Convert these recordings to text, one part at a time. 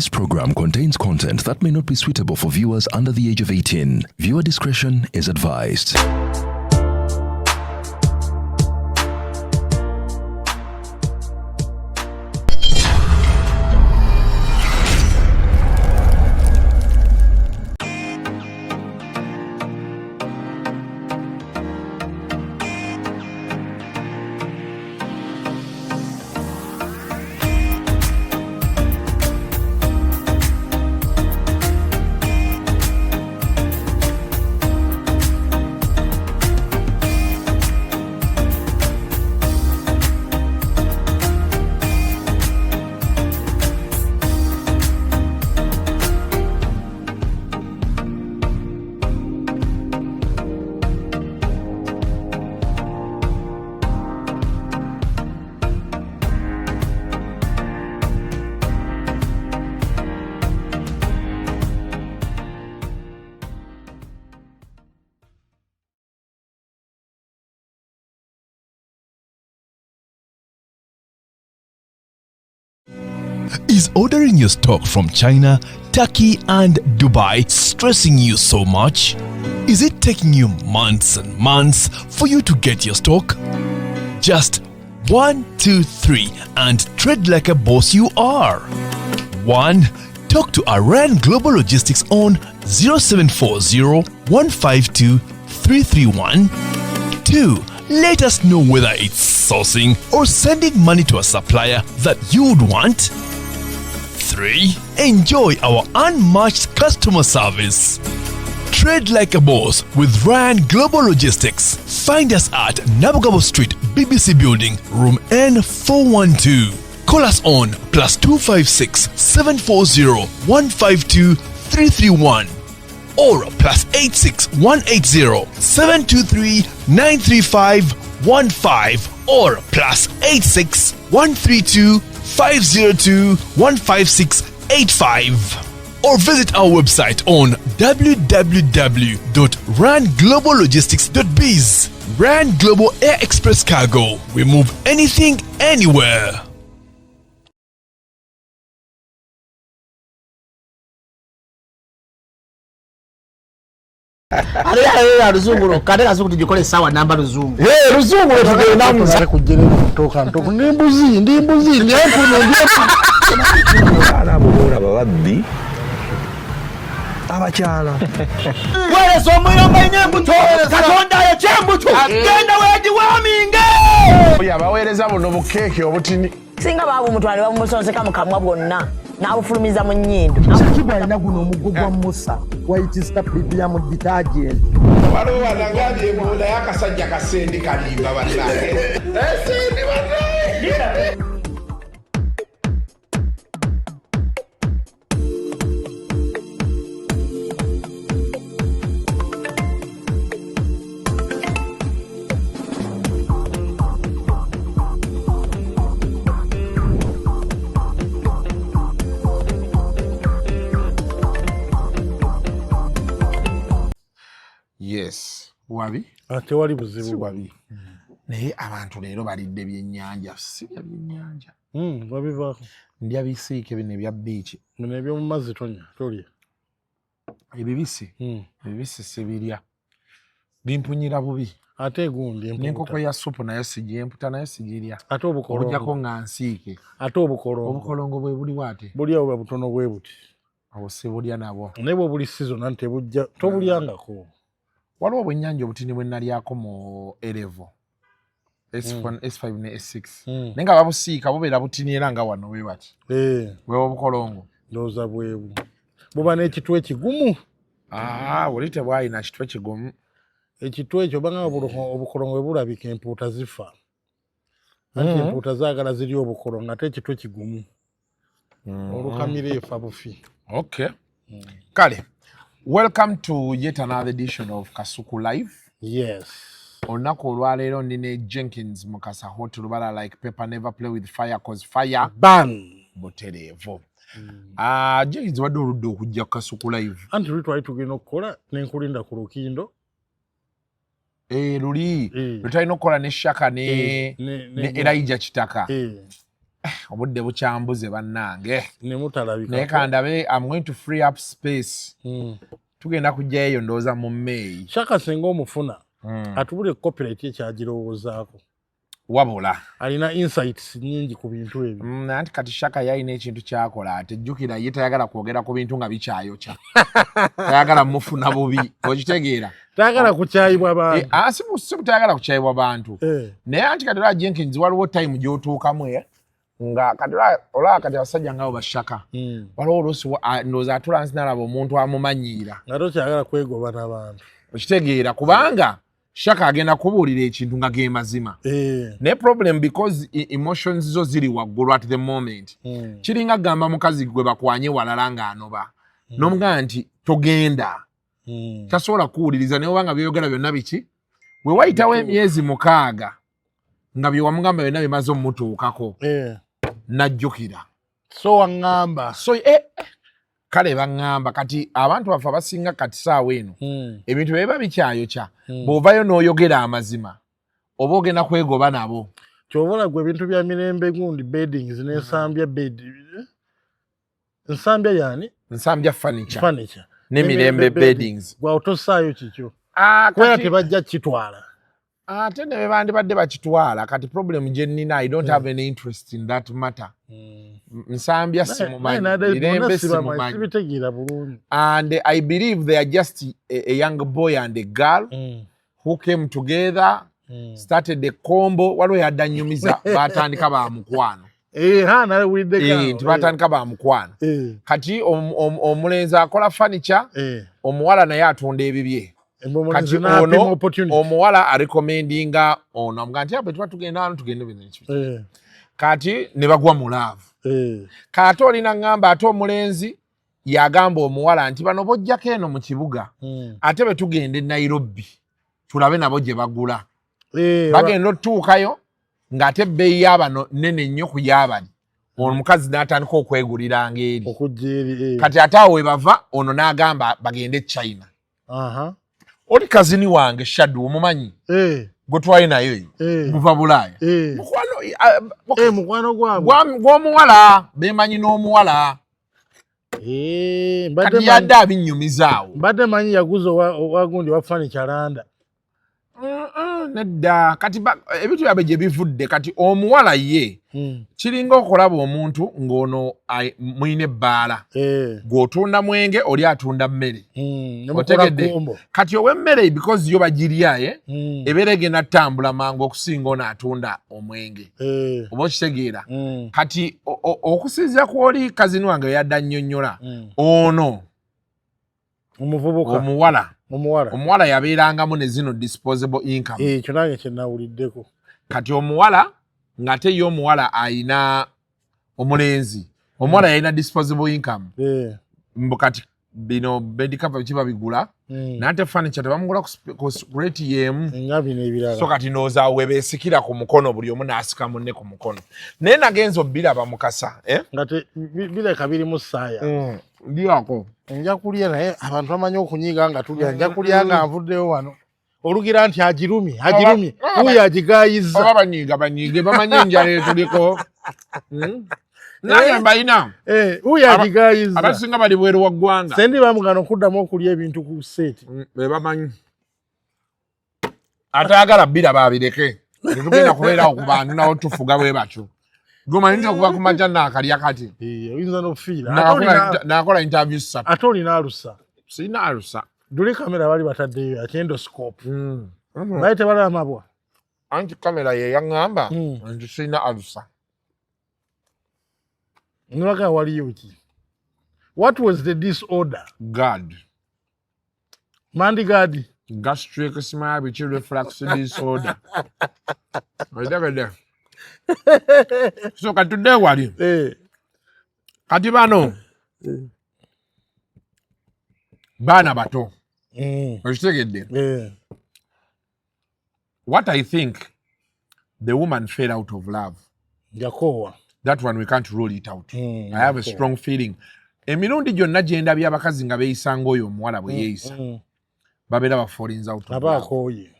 This program contains content that may not be suitable for viewers under the age of 18. Viewer discretion is advised. Is ordering your stock from China, Turkey, and Dubai stressing you so much? Is it taking you months and months for you to get your stock? Just 1, 2, 3 and trade like a boss you are. 1. Talk to Iran Global Logistics on 0740 152 331. 2. Let us know whether it's sourcing or sending money to a supplier that you would want. 3. Enjoy our unmatched customer service. Trade like a boss with Ryan Global Logistics. Find us at Nabugabo Street, BBC Building, room N412. Call us on +256 740 152 331 or +86 180 723 935 15 or +86 132 502 156 85 or visit our website on www.rangloballogistics.biz. Rand Global Air Express Cargo. We move anything, anywhere. Ate luzungu lwokka, ate kasuku tugikole essaawa namba luzungu. Hey, luzungu lwe tugendamu. Kujjera ntooka ntooka ndi mbuzi ndi mbuzi ndi empuno ndi Abaana abo boolaba babbi abakyala. Weereza omuliro mbalina embuto, Katonda ayokya embuto, genda weegiwaaminge. Oyo abaweereza buno bukeeke obutini. Singa baabumutwala ne babumusonseka mu kamwa bwonna n'abufulumiza mu nnyindo. Shakibu alina guno omuggo gwa Musa White Star Premium Detergent. Waliwo wanagambye mbu naye akasajja kasendi kalimba bannange. Esendi bannange. Yes, wabi? Tewali buzibu. Si wabi. Naye abantu leero balidde byennyanja, sirya byennyanja. Wabivaako. Ndya bisiike bino ebya bbiici. Bino eby'omu mazzi tonya, tolya. Ebibisi? Ebibisi sibirya. Bimpunyira bubi. Ate gundi emputa. N'enkoko ya ssupu nayo sigyemputa nayo sigirya. Ate obukolongo. Okuggyako nga nsiike. Ate obukolongo. Obukolongo bwe buliwo ate? Buli awo buba butono bwe buti. Obwo sibulya nabwo. Naye bwo buli season anti tebujja, tobulyangako. Waliwo obwennyanja obutini bwe nalyako mu A-level. S1, S5 ne S6. Naye nga babusiika bubeera butini era nga wano bwe bati. Bwe obukolongo. Ndowooza bwebu. Buba n'ekitwe ekigumu. Buli tebwalina kitwe kigumu. Ekitwe ekyo obanga obukolongo bwe bulabika empuuta zifa. Anti empuuta zaagala ziri obukolongo ate ekitwe kigumu. Olukamira efa bufi. Okay. Kale. Welcome to yet another edition of Kasuku Live. Yes. Olunaku olwaleero ndi ne Jenkins Mukasa Hot Lubala like paper never play with fire cause fire burn. Butereevu. Jenkins wadde oludde okujja ku Kasuku Live. Anti luli twali tugenda okukola ne nkulinda ku lukindo. Luli. Lwe twalina okukola ne Shaka ne Elijah Kitaka. Obudde bukyambuze bannange. Nemutalabika. Naye kandabe, I'm going to free up space. Tugenda kujjayo eyo ndowooza mu May. Shaka singa omufuna, atubule copyright ekyagirowoozaako. Wabula alina insights nyingi ku bintu ebyo. Anti kati Shaka yalina ekintu kyakola, ate jjukira ye tayagala kwogera ku bintu nga bikyayokya, tayagala mufuna bubi, okitegeera? Tayagala kukyayibwa bantu. Si tayagala kukyayibwa bantu. Naye anti kati olaba Jenkins, waliwo time gy'otuukamu nga kati olaba kati abasajja ngaabo bashaka, waliwo oluusi ndowooza atula nsi nalaba omuntu amumanyiira. Nga tokyagala kwegoba n'abantu. Okitegeera? Kubanga Shaka agenda kubuulira ekintu nga ge mazima, naye problem because emotions zo ziri waggulu at the moment. Kiringa gamba mukazi gwe bakwanye walala ng'anoba, n'omugamba nti togenda, tasobola kuwuliriza, naye obanga byeyogera byonna biki, we wayitawo emyezi 6 nga bye wamugamba byonna bimaze omutuukako, najjukira. So waŋŋamba. So kale baŋŋamba kati abantu baffe abasinga kati saawa eno, ebintu bye biba bikyayokya, bw'ovayo n'oyogera amazima oba ogenda kwegoba nabo. Kyova gwe ebintu bya Mirembe gundi Beddings n'Ensambya bed, Nsambya yani? Nsambya Furniture. Furniture. N'emirembe Beddings. Gwe otosaayo kikyo, Ah, kubera kati tebajja kitwala. Ate ne bandibadde bakitwala, kati problem gye nnina, I don't have any interest in that matter. Nsambya simumanyi, Mirembe simumanyi. Sibitegeera bulungi. And I believe they are just a young boy and a girl who came together, started a combo. Waliwo yadda nnyumiza batandika ba mukwano. Eh, ha, nawuliddeko. Nti batandika ba mukwano. Kati omulenzi akola furniture, omuwala naye atunda ebibye. Omulenzi Kati n'apima ono opportunity. omuwala arecommendinga ono, amugaa nti abe tuba tugenda wano, tugende bino eki. Kati ne bagwa mu love. Kati olina ŋŋamba ate omulenzi yagamba omuwala nti bano bojjako eno mu kibuga, ate bwe tugenda e Nairobi tulabe nabo gye bagula. Bagenda otutuukayo ng'ate ebbeeyi y'abano nene nnyo ku y'abali. Ono omukazi n'atandika okweguliranga eri. Okujja eri. Kati ate awo we bava, ono n'agamba bagende e China. Oli cousin wange Shadu, omumanyi, gwe twali naye eyo, muva Bulaaya. Mukwano Mukwano gwabwe. Gw'omuwala, bemanyi n'omuwala. Mbadde Kati yadde abinnyumizaawo. Mbadde manyi yaguza owa gundi wa furniture landa. Nedda, kati ebintu byabwe gye bivudde, kati omuwala ye kiringa okulaba omuntu ng'ono mulina ebbaala, gw'otunda mwenge, oli atunda mmere. Ne mukola Otegedde? Combo. Kati ow'emmere, because yo bagiryaye, ebeera egenda ttambula mangu okusinga ono atunda omwenge. Oba okitegeera? Kati okusinziira ku oli cousin wange yadde annyonnyola, ono Omuvubuka. Omuwala. Omuwala. Omuwala yabeerangamu ne zino disposable income. Ekyo nange kyenawuliddeko. Kati omuwala ng'ate ye omuwala ayina omulenzi, omuwala yalina disposable income. Mbu kati bino bedcover biki babigula, naye ate furniture tebamugula ku rate y'emu. Nga bino ebirala. So kati ndowooza awo we beesikira ku mukono, buli omu n'asika munne ku mukono, naye nagenza obbiraba mukasa, eh? Nga bireka birimu saaya. Lyako. Nja kulya, naye abantu bamanyi okunyiiga nga tulya. Nja kulya nga nvuddeyo wano, olugira nti agirumye, agirumye, wuuyo agigaayizza. Oba banyiiga banyiige, bamanyi enjala etuliko. Nange mbalina. Wuuyo agigaayizza. Abasinga bali bweru wa ggwanga. Sendi bamugana okuddamu okulya ebintu ku seeti. Be bamanyi. Atayagala bbira babireke, tetugenda kubeerawo ku bantu nawo tufuga bwe batyo. Gomanyi nti okuva ku makya naakalya kati. Oyinza n'okufiira. Nakola interview 3. Ate olina alusa? Sirina alusa. Duli kamera bali bataddeyo akyendoscope, baali tebalaba mabwa. Anti kamera ye yaŋŋamba nti sirina alusa. Nibaga waliyo ki? What was the disorder? GERD. Mandi GERD. Gastric simaya biki reflux disorder. Otegedde? So kati tudde wali. Kati bano baana bato, okitegedde? What I think, the woman fell out of love. Yakoowa. That one we can't rule it out. I have a strong feeling, emirundi gyonna gye ndabye abakazi nga beeyisa ng'oyo omuwala bwe yeeyisa, babeera ba falling out of Aba love. Akooye.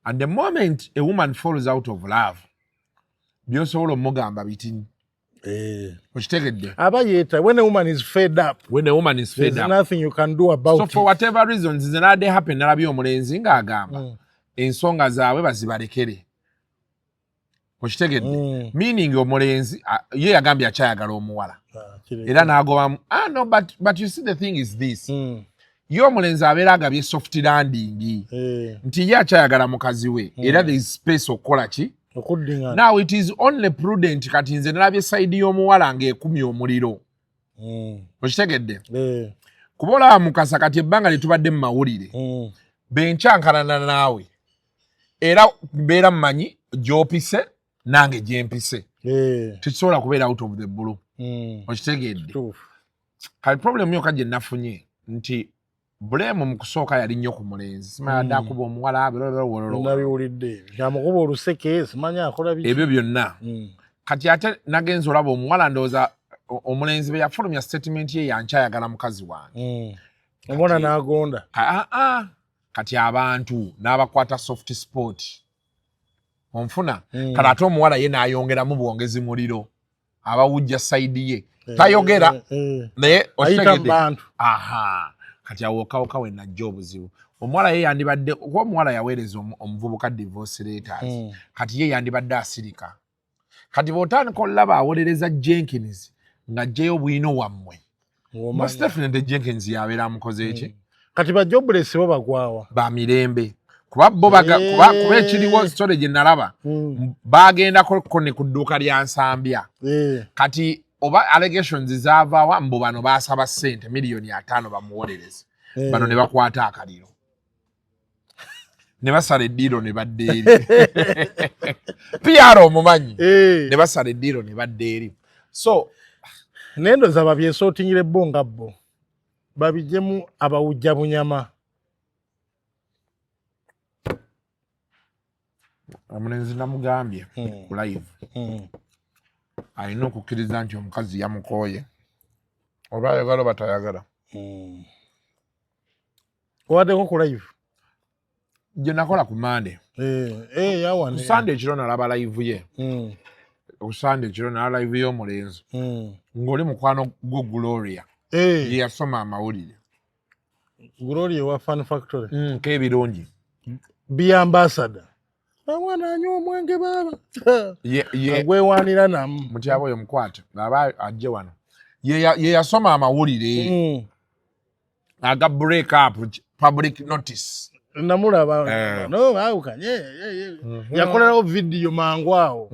And the moment a woman falls out of love, byosobola omugamba bitini. Okitegedde? Aba yeeta, when a woman is fed up, When a woman is fed there's up, nothing you can do about so it. For whatever reasons, nze nadde happen, nalabye omulenzi ng'agamba ensonga zaabwe bazibalekere. Okitegedde? Meaning omulenzi ye yagambye akyayagala omuwala. Ah, kireke. Era n'agobamu. Ah, no, but you see, the thing is this: ye omulenzi abeera agabye soft landing nti ye akyayagala mukazi we, era there is space okukola ki? Okuddingana. Now it is only prudent. Kati nze nalabye side y'omuwala ng'ekumya omuliro. Okitegedde? Eh. Kuba olaba, Mukasa, kati ebbanga lye tubadde mu mawulire, benkyankalana naawe, era mbeera mmanyi gy'opise nange gyempise. Tekisobola kubeera out of the blue. Okitegedde? Kituufu. Kati problem yokka gye nafunye nti blame mu kusooka yali nnyo ku mulenzi, simanyi adde akuba omuwala, wololo. Nabiwulidde, amukuba oluseke, simanyi akola biki. Ebyo byonna. Kati ate nagenza olaba omuwala, ndowooza omulenzi be yafulumya statement ye, yankyayagala mukazi wange. Omwana n'agonda. Ah, ah. Kati abantu n'abakwata soft spot, onfuna? Kati ate omuwala ye n'ayongeramu bwongezi muliro, abawujja side ye tayogera. Naye Ayita mu okitegedde? bantu. Aha, kati awo okawuka we najja obuzibu. Omuwala ye yandibadde, kuba omuwala yaweereza omuvubuka divorce letters. Kati ye yandibadde asirika. Kati bw'otandika olaba awolereza Jenkins ng'aggyeyo bwino wammwe, most definitely Jenkins yabeera amukoze eki. Kati ba jobless bo bagwawa? Ba mirembe, kuba bo kuba ekiriwo, story gye nalaba, bagendako ko ne ku dduuka lya Nsambya. Kati oba allegations zaavaawa, mbu bano baasaba ssente 50 miliyoni bamuwolereze. Bano ne bakwata akaliro ne basala eddiiro ne badda eri. PR omumanyi. Ne basala eddiiro ne badda eri, so Naye ndowooza babyesootingire bo nga bo babijjemu abawujja bunyama. Omulenzi namugambye ku live, alina okukkiriza nti omukazi yamukooye, oba ayagala oba tayagala. Obaddeko ku live? Gye nakola ku Mande. Eh, yawane. Ku Sande ekiro nalaba live ye. Ku Sande ekiro nalaba live y'omulenzi ng'oli mukwano gwo Gloria, ye yasoma amawulire. Gloria wa Fun Factory? K'ebirungi. Be ambassador, omwana anywa omwenge baaba Ye agwewanira namu. Mutyaba oyo mukwate aba ajje wano. Ye yasoma amawulire aga break up, public notice. Namulaba. No, baawukanye. Yakolerawo vidiyo mangu awo.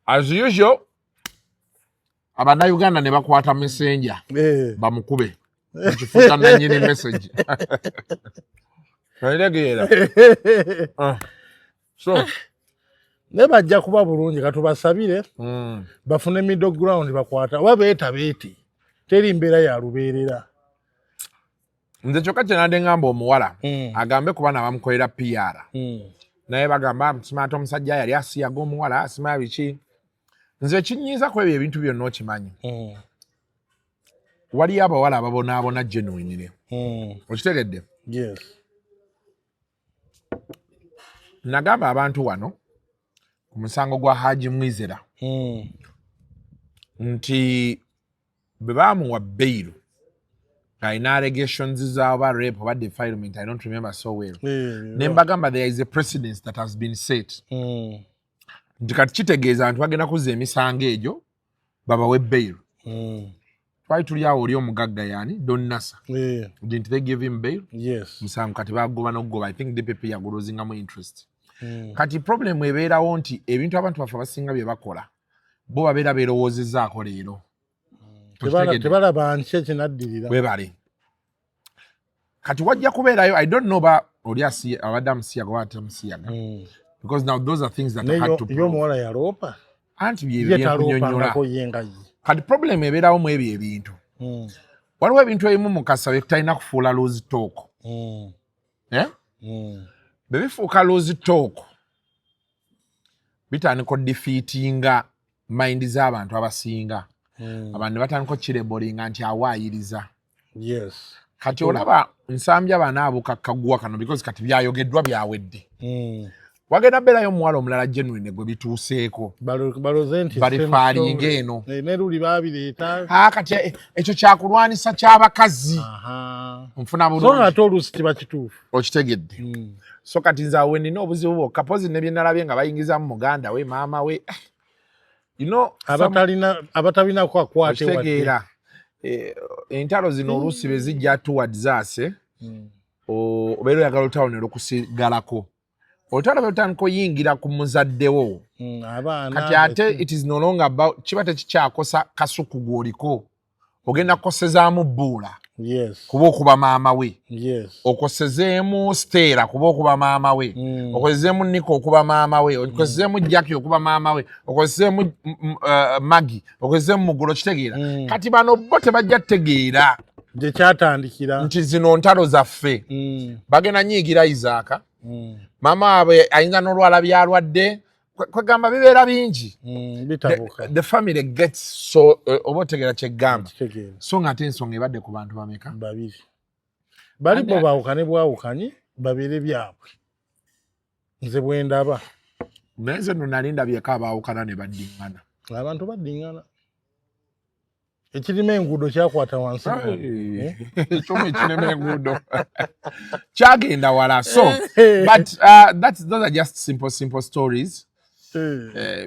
As usual, Abannayuganda ne bakwata messenger bamukube mu kifo kya nannyini message. Otegeera? Ah. So Naye bajja kuba bulungi, katubasabire bafune middle ground, bakwata oba beeta beeti, teri mbeera ya lubeerera. Nze kyokka kye nandye ngamba omuwala, agambe ku bana bamukolera PR, naye bagamba simanya omusajja yali asiyaga omuwala, simanya biki. Nze ekinyiiza ku ebyo ebintu byonna, okimanyi, waliyo abawala ababonaabona genuinely. Okitegedde? Yes. Nagamba abantu wano ku musango gwa Haji Mwizera nti bwe baamuwa bail ng'alina allegations za oba rape oba defilement, I don't remember so well, ne mbagamba there is a precedence that has been set, nti kati kitegeeza nti bagenda kuzza emisango egyo babawe bail. Twali tuli awo, oli omugagga yani Don Nasa, didn't they give him bail? Yes. Musango kati bagoba n'okugoba. I think DPP yagulosingamu interest. Kati problem ebeerawo nti ebintu abantu baffe abasinga bye bakola, bo babeera beerowoozezaako leero. Okitegedde? Tebalaba nki ekinaddirira. Webale. Kati wajja kubeerayo, I don't know ba oli abadde amusiyaga oba atamusiyaga, because now those are things that I Naye had to ye prove. omuwala yaloopa? Anti Ye byebyo byenkunyonnyola. taloopangako ye nga ye. Kati problem ebeerawo mu ebyo ebintu, waliwo ebintu ebimu, Mukasa, bye tutalina kufuula loose talk. Eh? Bwe bifuuka loose talk, bitandika odefeatinga mind z'abantu abasinga. Abantu ne batandika okukirebolinga nti awaayiriza. Kati olaba Nsambya bano abo kakkaguwa kano, because kati byayogeddwa, byawedde. Wagenda beerayo omuwala omulala genuine gwe bituuseeko. Baloze nti Balifaalinga eno. Ne luli babireeta. Ah, kati ekyo kyakulwanisa ky'abakazi. Nfuna So nga bulungi. ate oluusi kiba kituufu. Okitegedde. So kati nze awo nina obuzibu bwokka pozi ne bye nalabye nga bayingizamu muganda we, maama we. Abatalina akwate wadde. Okitegeera. Entalo zino oluusi bwe zijja towards us, obeera oyagala olutalo ne lukusigalako. Olutalo bwe lutandika oyingira ku muzaddewo. Abaana Kati ate it is no longer about, kiba tekikyakosa kasuku gw'oliko, ogenda kukosezaamu bbuula kuba okuba maama we, okosezeemu Stella kuba okuba maama we, okosezeemu Niko okuba maama we, okosezeemu Jackie okuba maama we, okosezeemu Maggie, okosezeemu Mugulo. Kitegeera? Kati bano bo tebajja kutegeera gye kyatandikira nti zino ntalo zaffe. Bagenda nyiigira Isaaka, maama waabwe ayinza n'olwala byalwadde. Kwegamba bibeera bingi. Bitabuka. The family gets so oba otegeera kyeggamba? Kitegeera. So nga ate ensonga ebadde ku bantu bameka? Babiri. Bali bo baawukane bwawukanyi, babeere byabwe, nze bwe ndaba. Naye nze nno nali ndabyeko abaawukana ne baddiŋŋana. Abantu baddiŋŋana. Ekirima enguudo kyakwata wansi. Ekyuma ekirema enguudo kyagenda wala. So but those are just simple simple stories.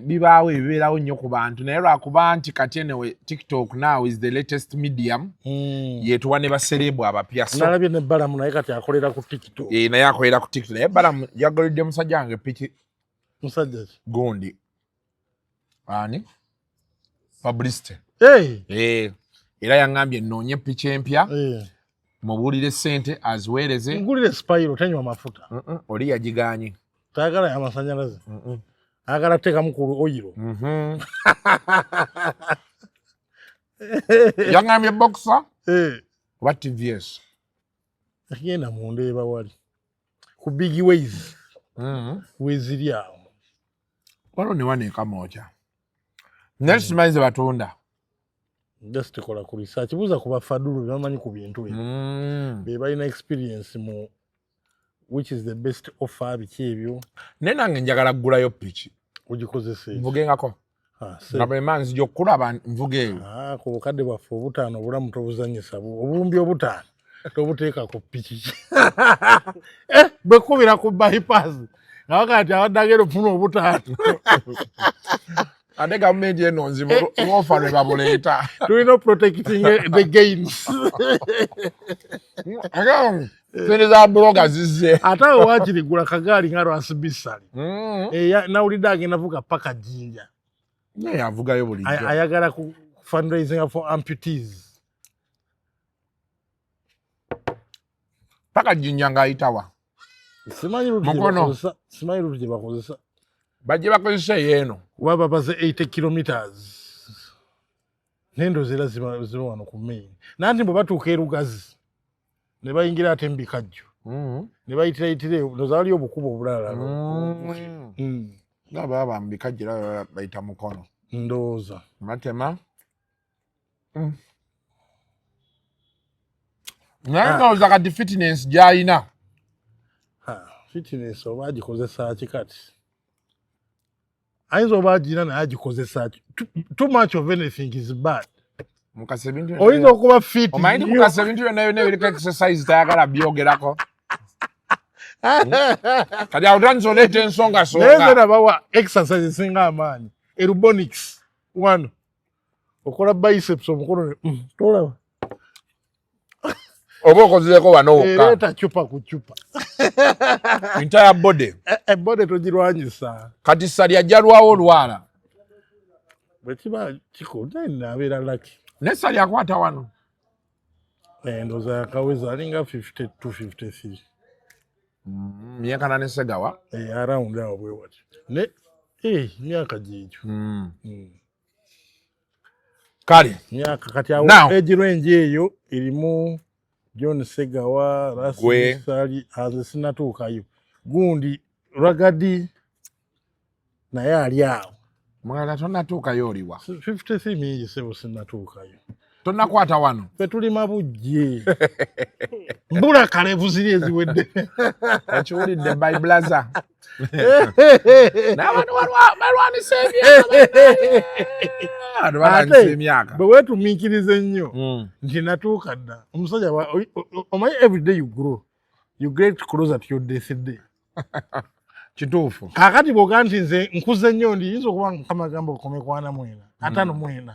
Bibaawo, ebibeerawo nnyo ku bantu, naye lwakuba nti kati anyway TikTok now is the latest medium yetuwa ne ba celeb abapya. So nalabye ne Balamu, naye kati akolera ku TikTok. Naye akolera ku TikTok, naye Balamu yagulidde musajja wange piki. Musajja ki? Gundi ani, Publicity. Hey! Era yaŋŋambye nnoonye piki empya, mubuulire sente aziweereze. Ngulire Spiro, tenywa mafuta. Oli yagiganye. Tayagala yamasanyalaze, ayagala teekamu ku oyiro. Yaŋŋambye Boxer oba TVS. Genda mundeeba wali ku Big Ways, weziri awo. Waliwo ne wano ekamwokya, naye simanyi ze batunda. Just kola ku research, buuza ku bafadulu bebamanyi ku bintu ebyo, be balina experience mu which is the best offer, biki ebyo. Naye nange njagala kugulayo piki. Ogikozesa eki? Nvugengako. Ah, nga bwe mba nzija okukulaba nvuga eyo. Ah, ku bukadde bwaffe obutaano obulamu tobuzanyisa, obuwumbi obutaano tobuteeka ku piki. Eh, bwekubira ku bypass nga bagaa nti abadde agenda okufuna obutaano. Ate gavumenti eno nzibu, lwofa lwe babuleeta. Tulina protecting the gains. Sente za buloga zizze. Ate awo wakiri gula kagaali nga lwasibisali. Nawulidde agenda vuga paka Jinja. Naye avugayo bulijjo. Ayagala ku fundraising for amputees. Paka Jinja ng'ayitawa? Simanyi route gye Mukono. bakozesa, simanyi route gye bakozesa. Bajje bakozesa eyeeno. Kuba babaze 80 kilometers, nendoozi era ziba wano ku main, nanti bwe batuuka e Lugazi ne bayingira ate mu bikajjo ne bayitirayitira eyo, ndowooza waliyo obukubo obulala. Nga baba mu bikajjo era bayita Mukono. Ndowooza. Matema. Naye ndowooza kati fitness gy'alina. Ha, fitness oba agikozesa ki kati? Ayinza oba agirina naye agikozesa ki? Too much of anything is bad. Mukasa ebintu Oyinza okuba fit Omanyi nti nnyo. Mukasa ebintu byonna byonna ebiriko exercise tayagala byogerako. Kati awo tandisa oleeta ensonga Naye nze songa. nabawa exercise esinga amaanyi, Aerobics. Wano okola biceps, omukono tolaba? Oba okozeeko wano wokka. Ereeta cupa ku cupa. Entire body. Ebode togirwanyisa. Kati sali ajja lwawo olwala. Bwe kiba kikola nabeera lucky. Naye sali akwata wano. Ndowooza yakaweza alinga 52 53. Yenkana ne Segawa. Around awo bwe watyo ne myaka gyegyo. Kale. Myaka kati awo Now. age range eyo erimu John Segawa. Gwe. Rasali aze sinatuukayo, gundi Ragadi naye ali awo. Mulala tonatuukayo, oliwa? 53 mingi sebo, sinatuukayo. Tonakwata wano. Ffe tulima bujje. Mbula kalevu ziri eziwedde. Okiwulidde by blaza. N'abantu balwanisa emyaka. Emyaka. Bwe weetumiikiriza ennyo nti natuuka dda omusajja omanyi everyday you grow you get closer to your death day. Kituufu. Kaakati bw'ogaa nti nze nkuze nnyo ndi yinza okuba Mukama agamba okome ku 44 54.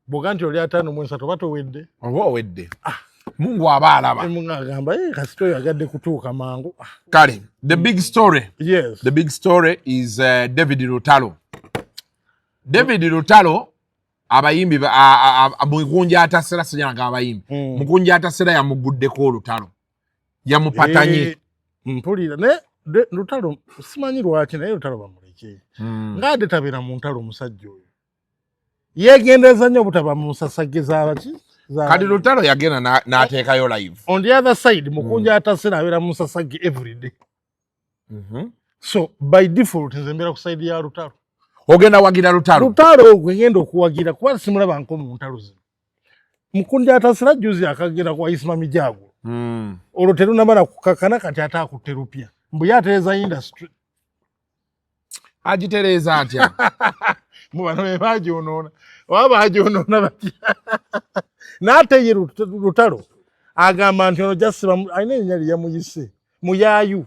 Bw'ogaa nti oli 53 oba towedde. Oba owedde. Mungu aba alaba. Mungu agamba kasita oyo agadde kutuuka mangu. Kale, the big story. Yes. The big story is David Lutalo. David Lutalo abayimbi Mukunja Atasera sijana abayimbi. Mukunja Atasera yamuguddeko olutalo. Yamupatanye. Mpulira ne Lutalo simanyi lwaki naye Lutalo bamuleke. Ng'adde tabeera mu ntalo omusajja oyo. Yeegendereza nnyo obutaba mu nsasagge z'abaki. Kati Lutalo yagenda n'ateekayo live. On the other side Mukunja Atasera abeera mu nsasagge everyday. So by default nze mbeera ku side ya Lutalo. Ogenda wagira Lutalo. Lutalo gwe ngenda okuwagira kuba simulaba nko mu ntalo zino. Mukunja Atasera juzi akagenda kwa Isma Mijago. Olwo terunamala kukakana kati ate akutte lupya. Mbu ye atereeza industry. Agitereeza atya? Mu bano be bagyonoona. Oba bagyonoona batya? N'ate ye Lutalo agamba nti ono jasiba alina erinnya lye yamuyise muyaayu.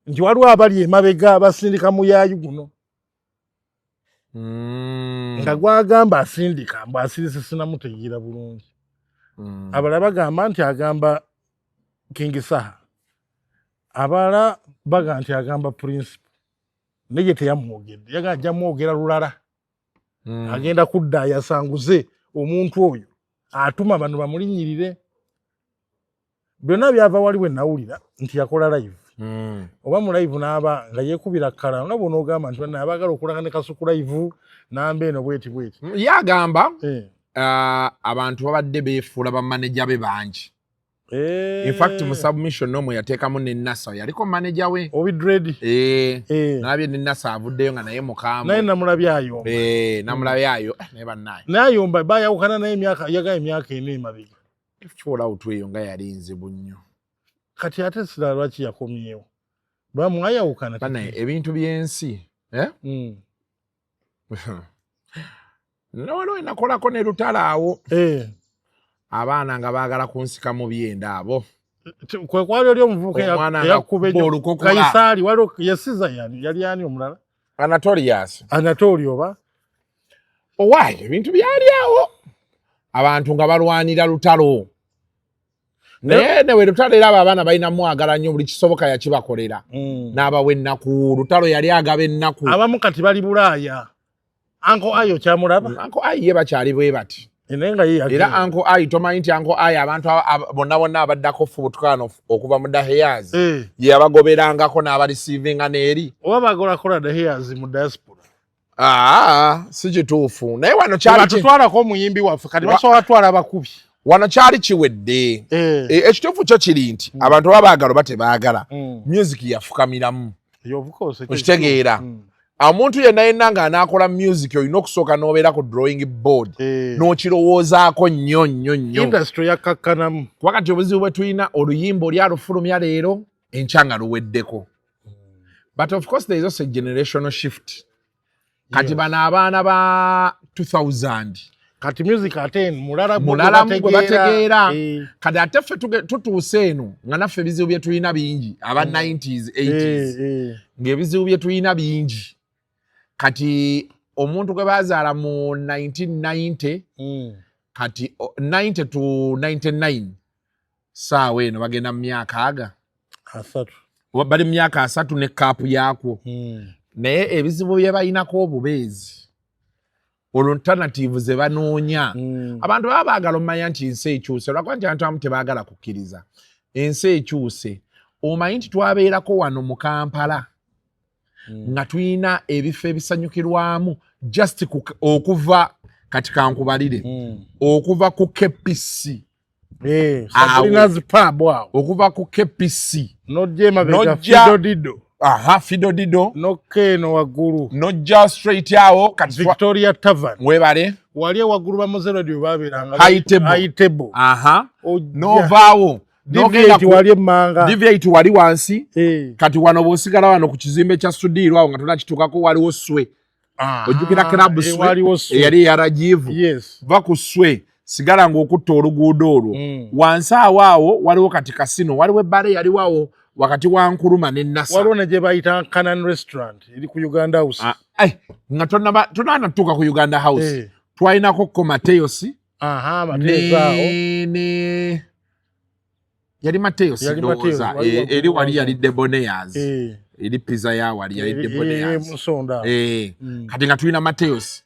Nti waliwo abali emabega basindika muyaayu guno. Nga gwagamba asindika mbu asirise sinamutegeera bulungi. Abalala bagamba nti agamba King Saha. Abalala bagamba nti agamba Principal. Naye ye teyamwogedde. Yagamba ajja mwogera lulala. Agenda kudda ayasanguze omuntu oyo atuma bano bamulinnyirire. Byonna byava wali we nawulira nti yakola live. Oba mu live n'aba nga yeekubira kkala nga bw'onoogamba nti bannaye abaagala okulanga ne Kasuku live namba eno bweti bweti. Ye agamba abantu babadde beefuula bamaneja be bangi. In fact mu submission n'omwe yateekamu ne Nasa yaliko manager we. Obi Dread. Nalabye ne Nasa avuddeyo nga naye mukambwe. Naye namulabye ayomba. Namulabye ayo naye bannaye. Naye ayomba bayawukana naye emyaka yagala emyaka ena emabega. Fallout eyo nga yali nzibu nnyo. Kati ate sirala lwaki yakomyewo? Bamwayawukana. Bannaye ebintu by'ensi. Waliwo nakolako ne Lutalo awo. Abaana nga baagala kunsika mu byenda abo. Kwe kwali oli omuvubuka eyakuba olukokola. Kayisaali waliwo yesiza yali ani omulala? Anatolius. Anatoli oba? Owaaye ebintu byali awo. Abantu nga balwanira Lutalo. Naye newe Lutalo era abo abaana balina mwagala nnyo buli kisoboka yakibakolera. N'abawa ennaku. Lutalo yali agaba ennaku. Abamu kati bali Bulaaya. Uncle Ayo kyamulaba? Uncle Ayo ye bakyali bwe bati. Era Uncle Ayo tomanyi nti Uncle Ayo abantu bonna bonna abaddako fubutukano okuva mu Daheyaz ye yabagoberangako n'abareceivinga n'eri. Oba bagola kola Daheyaz mu diaspora. Si kituufu. Naye wano kyali batutwalako omuyimbi waffe kati basobola twala abakubi. Wano kyali kiwedde. Ekituufu kyo kiri nti abantu baba baagala oba tebaagala music yafukamiramu. Okitegeera. Omuntu yenna yenna ng'anaakola music olina okusooka n'obeera ku drawing board n'okirowoozaako nnyo nnyo nnyo. Industry yakkakkanamu. Kuba kati obuzibu bwe tulina oluyimba oli alufulumya leero enkya nga luweddeko. But of course there is also a generational shift. Kati bano abaana ba 2000 kati music ate mulala gwe bategeera. Kati ate ffe tutuuse eno nga naffe ebizibu bye tulina bingi aba 90s 80s ng'ebizibu bye tulina bingi. Kati omuntu gwe bazaala mu 1990 kati 90 to 99 saawa eno bagenda mu myaka aga asatu bali mu myaka asatu ne kaapu yaakwo. Naye ebizibu bye balinako obubeezi alternative ze banoonya. Abantu baba baagala omanya nti ensi ekyuse lwakuba nti abantu abamu tebaagala kukkiriza ensi ekyuse. Omanyi nti twabeerako wano mu Kampala nga tulina ebifo ebisanyukirwamu just okuva kati kankubalire okuva ku KPC okuva ku KPC n'ojja emabega Fido Dido Aha, Fido Dido. Nokka eno waggulu. Nojja straight awo kati Victoria Tavern. Webale. Wali waggulu ba Mozey Radio babeeranga. High table. High table. Aha. Novaawo. Nogenda wali emmanga. Deviate wali wansi. Kati wano bw'osigala wano ku kizimbe kya Sudiru awo nga tonakituukako waliwo Swe. Ojjukira club Swe eyali eya Rajivu. Yes. Va ku Swe. Sigala ng'okutta oluguudo olwo. Wansi awo awo waliwo kati kasino, waliwo ebbaala eyaliwo awo wakati wa Nkuruma ne Nasa. Waliwo ne gye bayita Canaan Restaurant eri ku Uganda House. Nga tonnatuuka ku Uganda House. Twalinako ko Mateos. Aha, Mateos awo. Ne yali Mateos ndowooza. Eri wali yali Debonaires. Eri pizza ya wali yali Debonaires. Kati nga tulina Mateos.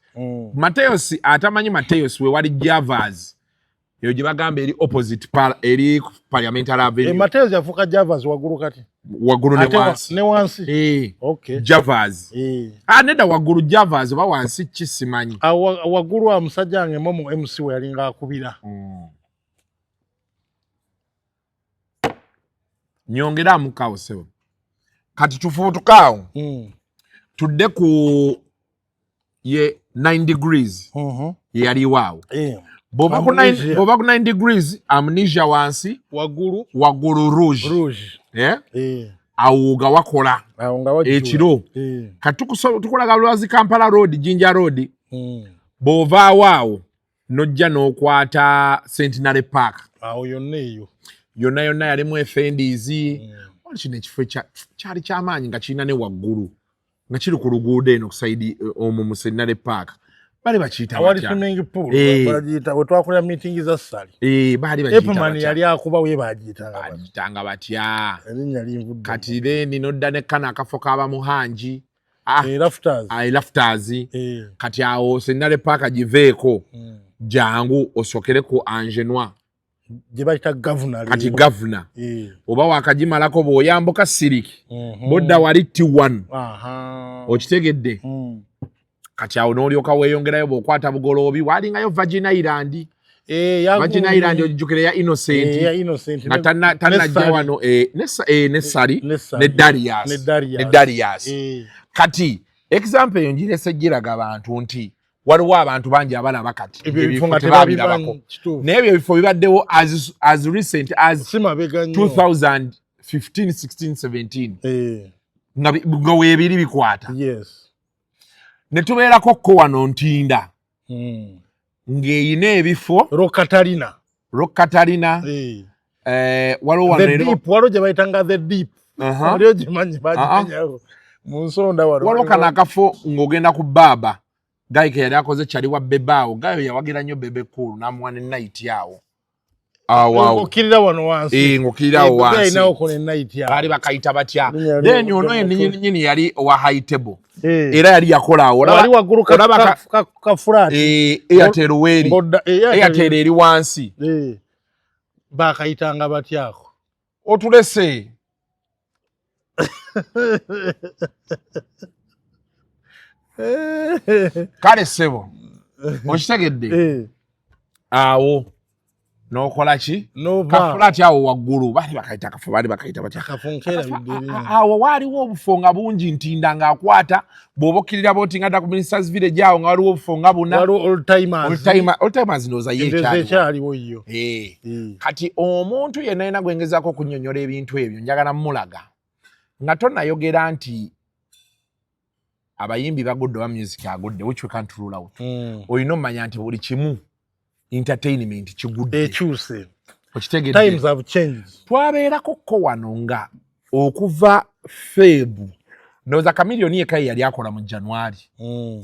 Mateos atamanyi Mateos we wali Javas. Eyo gye bagamba eri opposite eri Parliamentary Avenue. Mateos yafuuka Javas waggulu kati. Waggulu ne wansi. Ne wansi. Okay. Javas. Nedda waggulu Javas oba wansi ki simanyi. Waggulu wa musajja wange Momo MC we yalinga akubira. Nyongeramu kawo ssebo. Kati tufuutukaawo. Tudde ku ye 9 degrees. Ye yaliwo awo. Bw'oba ku 9 degrees, Amnesia wansi, waggulu, waggulu Rouge. Rouge. Awo nga wakola ekiro. Kati tukolaga Lwazi Kampala Road, Jinja Road. Bw'ovaawo awo n'ojja n'okwata Centenary Park. Awo yonna eyo. Yonna yonna yalimu FNDs. Wali kino ekifo kyali kyamaanyi nga kirina ne waggulu. Nga kiri ku luguudo eno ku side omwo mu Centenary Park. Bali bakiyita batya? Awali swimming pool, bagiyita we twakolera meeting za Ssali. Baali bagiyita batya? Epman yali akuba we bagiyitanga batya? Erinnya linvudde. Kati then n'odda ne kano akafo k'abamuhangi. Rafters. Rafters. Kati awo Centenary Park giveeko. Jangu osokere ku Angenoi. Gye bayita Governor. Kati Governor. Oba wakagimalako bw'oyambuka Siriki. Bodda wali T1. Okitegedde. Kati awo n'olyoka weeyongerayo bw'okwata Bugoloobi walingayo Virgin Island. Virgin Island ojjukira ya Innocent. Nga tannajja wano ne Ssali ne Darius. Kati example eyo ngirese giraga abantu nti waliwo abantu bangi abalaba kati ebifo nga tebabirabako. Naye ebyo ebifo bibaddewo as recent as 2015, 16, 17. Nga weebiri bikwata. Yes. Ne tubeerako ko wano Ntinda. Ng'eyina ebifo. Rokatalina. Rokatalina. Waliwo wano The Deep, waliwo gye bayitanga The Deep. Waliwo gimanyi bagimenyawo. Mu nsonda waliwo. Waliwo kano akafo ng'ogenda ku baaba. Gayi ke yali akoze kyali wa Bebe awo. Gayo yawagira nnyo Bebe Cool n'amuwa ne night awo. Awo. Ng'okkirira wano wansi. Ng'okkirira awo wansi. Baali bakayita batya. Then ono yennyini yali owa high table. Era yali yakola awo. Wali waggulu ka flat. Airtel weeri. Airtel eri wansi. Bakayitanga batya ako. Otulese. Kale ssebo. Okitegedde. Awo. N'okola ki? Kafulati awo waggulu baali bakayita kafo, baali bakayita batya? Awo waaliwo obufo nga bungi Ntinda ng'akwata bw'oba okkirira bw'oti nga dda ku Ministers Village awo nga waliwo obufo nga buna. Waliwo Old-timers. Old-timers ndowooza ye ekyaliwo yo. Kati omuntu yenna yenna gwe ngezaako okunnyonnyola ebintu ebyo njagala mmulaga nga tonnayogera nti abayimbi bagudde oba music agudde, which we can't rule out. Olina ommanya nti buli kimu entertainment kigudde. Ekyuse. Okitegedde. Times have changed. Twabeerako ko wano nga okuva Feb. Ndowooza Chameleone yekka ye yali akola mu January.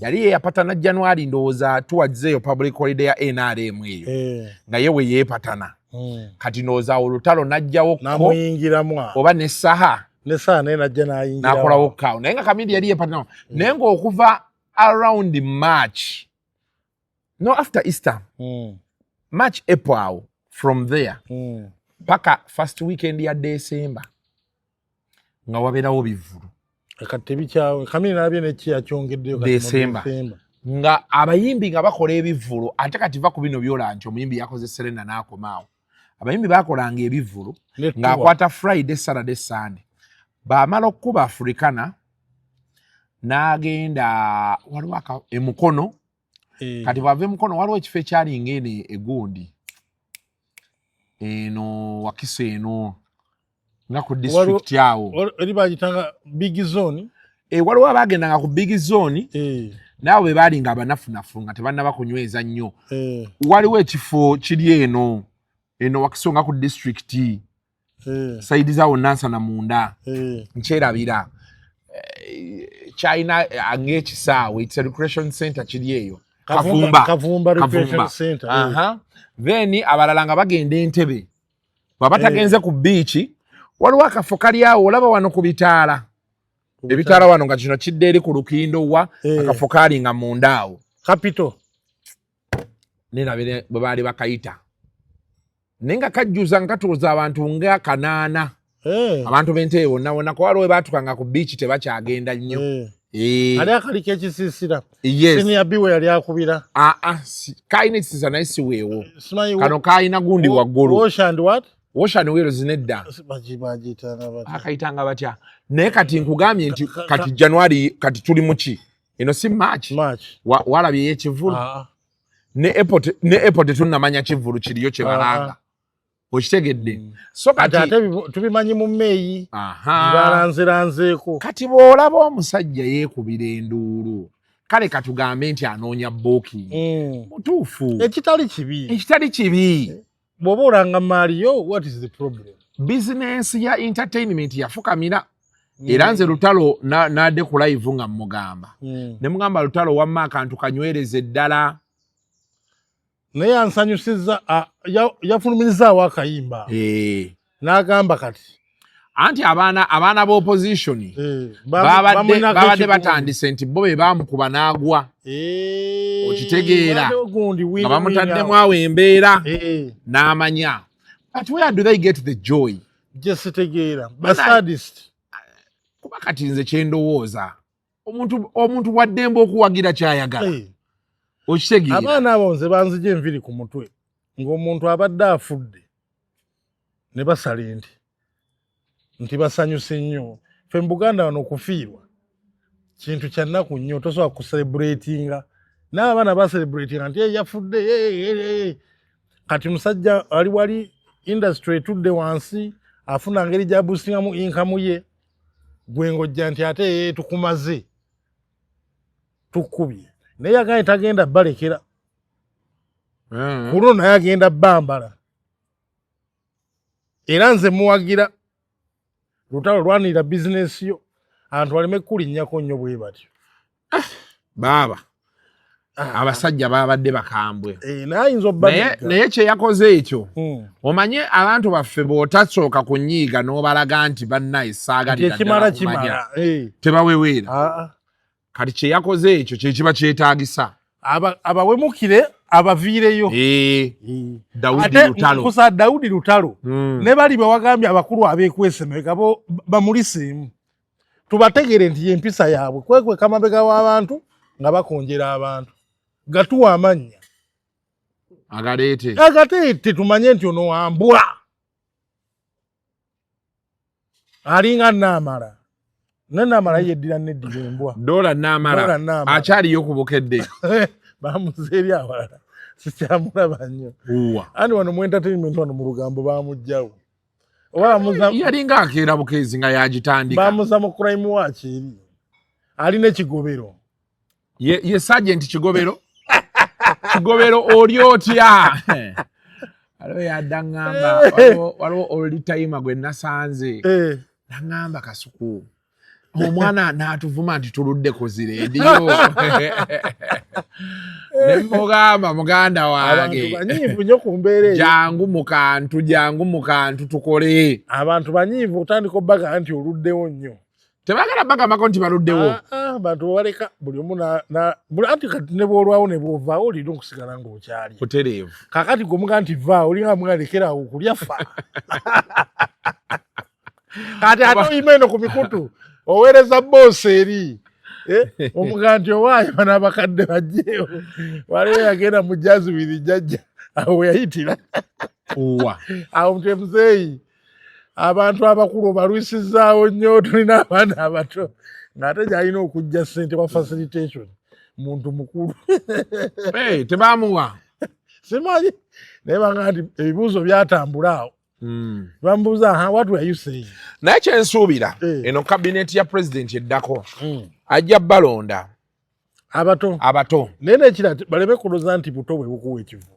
Yali yeeyapatana January ndowooza towards eyo public holiday ya NRM eyo. Nga ye we yeepatana. Kati ndowooza olutalo n'ajjawo ko. N'amuyingiramu awo. Oba ne Saha. Ne Saha naye n'ajja n'ayingiramu. N'akolawo kaawo. Naye nga Chameleone yali yeepatana. Naye ng'okuva around March. No, after Easter. March, April, from there. Paka first weekend ya December. Nga wabeerawo bivvulu. Kati tebikyawe. Chameleone nalabye ne ki yakyongeddeyo kati mu December. Nga abayimbi nga bakola ebivvulu, ate kati va ku bino by'olaba nti omuyimbi yakoze Serena n'akomaawo. Abayimbi baakolanga ebivvulu ng'akwata Friday, Saturday, Sunday. Bamala okukuba Africana n'agenda waliwo emukono. Kati bwava emukono waliwo ekifo ekyalinga eno egundi eno Wakiso eno nga ku district awo eri bagitanga big zone. Waliwo abagendanga ku big zone naawe bwe baalinga abanafunafu nga tebannaba kunyweza nnyo. Waliwo ekifo kiri eno eno Wakiso nga ku district side zaawo Nansana munda, nkyerabira kyalina ng'ekisaawe, it's a recreation center kiri eyo. Kavumba, Kavumba Recreation Center. Then abalala nga bagenda Entebe, bwaba tagenze ku beach waliwo akafo kali awo olaba wano ku bitaala, ebitaala wano nga kino kidda eri ku Lukindo wa akafo kaali nga munda awo. Capital. Nerabire bwe baali bakayita, naye nga kajjuza nga katuuza abantu nga 800. Abantu b'Entebe bonna wonna, kuba waliwo we baatukanga ku beach tebakyagenda nnyo. Ali akaliko ekisiisira. Yes. Senior B we yali akubira. Aa, kalina ekisiisira naye si weewo. Kano kalina gundi waggulu. Wash and what? Wash and Wheels nedda. Bagiyitanga batya? Akayitanga batya? Naye kati nkugambye nti kati January kati tuli muki, eno si March. March. Walabyeyo ekivulu ne airport, ne airport tetunnamanya kivulu kiriyo kye balanga, okitegedde? So kati kati ate tubimanyi mu May, balanzeranzeeko. Kati bw'olaba omusajja yeekubira enduulu, kale katugambe nti anoonya booking mutuufu. Ekitali kibi. Ekitali kibi. Bw'oba olanga maaliyo, what is the problem? Bizinensi ya entertainment yafukamira, era nze Lutalo nadde ku live nga mugamba, ne mugamba, "Lutalo, wamma akantu kanywereze ddala." Naye ansanyusizza, yafulumirizaawo akayimba n'agamba kati Anti abaana b'opposition babadde bamulinako babadde ekikundi. Batandise nti bo be bamukuba n'agwa, okitegeera? Babadde gundi Nga bamutaddemu awo embeera n'amanya. But where do they get the joy? Gye sitegeera, basadist. Kuba kati nze kyendowooza, omuntu waddembe okuwagira kyayagala, okitegeera? Abaana abo nze banzija enviri ku mutwe ng'omuntu abadde afudde ne basala ente nti basanyuse nnyo. Ffe mu Buganda wano okufiirwa kintu kya nnaku nnyo, tosobola kucelebratinga. N'abaana bacelebratinga nti "Hey, yafudde, hey, hey, hey." Kati musajja ali wali, industry etudde wansi, afuna ngeri gyaboostingamu income ye, gwe ng'ojja nti ate tukumaze, tukubye. Naye yagambye tagenda balekera ku luno, naye agenda bambala. Era nze muwagira Lutalo, lwanirira bizinesi yo, abantu baleme kulinnyako nnyo bwe batyo. Baaba abasajja babadde bakambwe. Eh, naye ayinza Naye obba naye kyeyakoze ekyo, omanye abantu baffe bw'otasooka kunyiiga n'obalaga nti bannaye saagalira ekimala ddala kumanya, kimala. Tebaweweera. Ah, ah. Kati kyeyakoze ekyo kyekiba kyetaagisa. Abawemukire abaviireyo. Dawudi Ate Lutalo. Nkusa Dawudi Lutalo ne bali bewagambye abakulu abeekwese mabega bo bamuliseemu, tubategere nti yempisa yaabwe kwekweka mabega w'abantu nga bakonjera abantu. Gatuwa amannya. Agaleete. Agateete tumanye nti ono wambwa, alinga Naamala, ne Naamala yeddira neddira embwa. Dola Naamala. Dola Naamala. Akyaliyo ku Bukedde? Bamuza eri awalala, sikyamulaba nnyo. Uwa. Ani wano mu entertainment wano mu lugambo bamugjawo oba bamuza? Yalinga akeera bukeezi nga yagitandika. Bamuza mu crime watch eri alina ekigobero. Ye sergeant Kigobero. Kigobero, oli otya? Waliwo yadda ŋŋamba, waliwo olitayima gwe nasanze naŋŋamba, "Kasuku, omwana n'atuvuma nti tuludde ku zirediyo." Ne mugamba, "Muganda wange, Abantu banyiivu nnyo ku mbeera eyo. Jangu mu kantu, jangu mu kantu tukole." Abantu banyiivu otandika obbaga nti oluddewo nnyo. Tebagala bagambako nti baluddewo. Ah, ah, abantu babaleka buli omu anti kati ne bwolwawo ne bwovaawo olina okusigala ng'okyali Butereevu. Kakati gwe muga nti vaawo, olinga muga lekerawo okulya fa. Kati ate oyima eno ku mikutu oweereza boosi eri. Eh, omuga nti owaayo bano abakadde bajjeewo. Waliwo yagenda mu Jazz with Jajja, awo we yayitira. Uwa. Awo nti muzeeyi. Abantu abakulu obalwisizaawo nnyo, tulina abaana abato, ng'ate gyalina okujja ssente wa facilitation muntu mukulu. Hey, tebamuwa. Simanyi, naye banga nti ebibuuzo byatambula awo. Bamubuuza, "Ha, what were you saying?" Naye kyensuubira, eno kabineti ya pulezidenti eddako ajja balonda abato. Abato. Naye nekira baleme kulooza nti buto bwe bukuwa ekivu.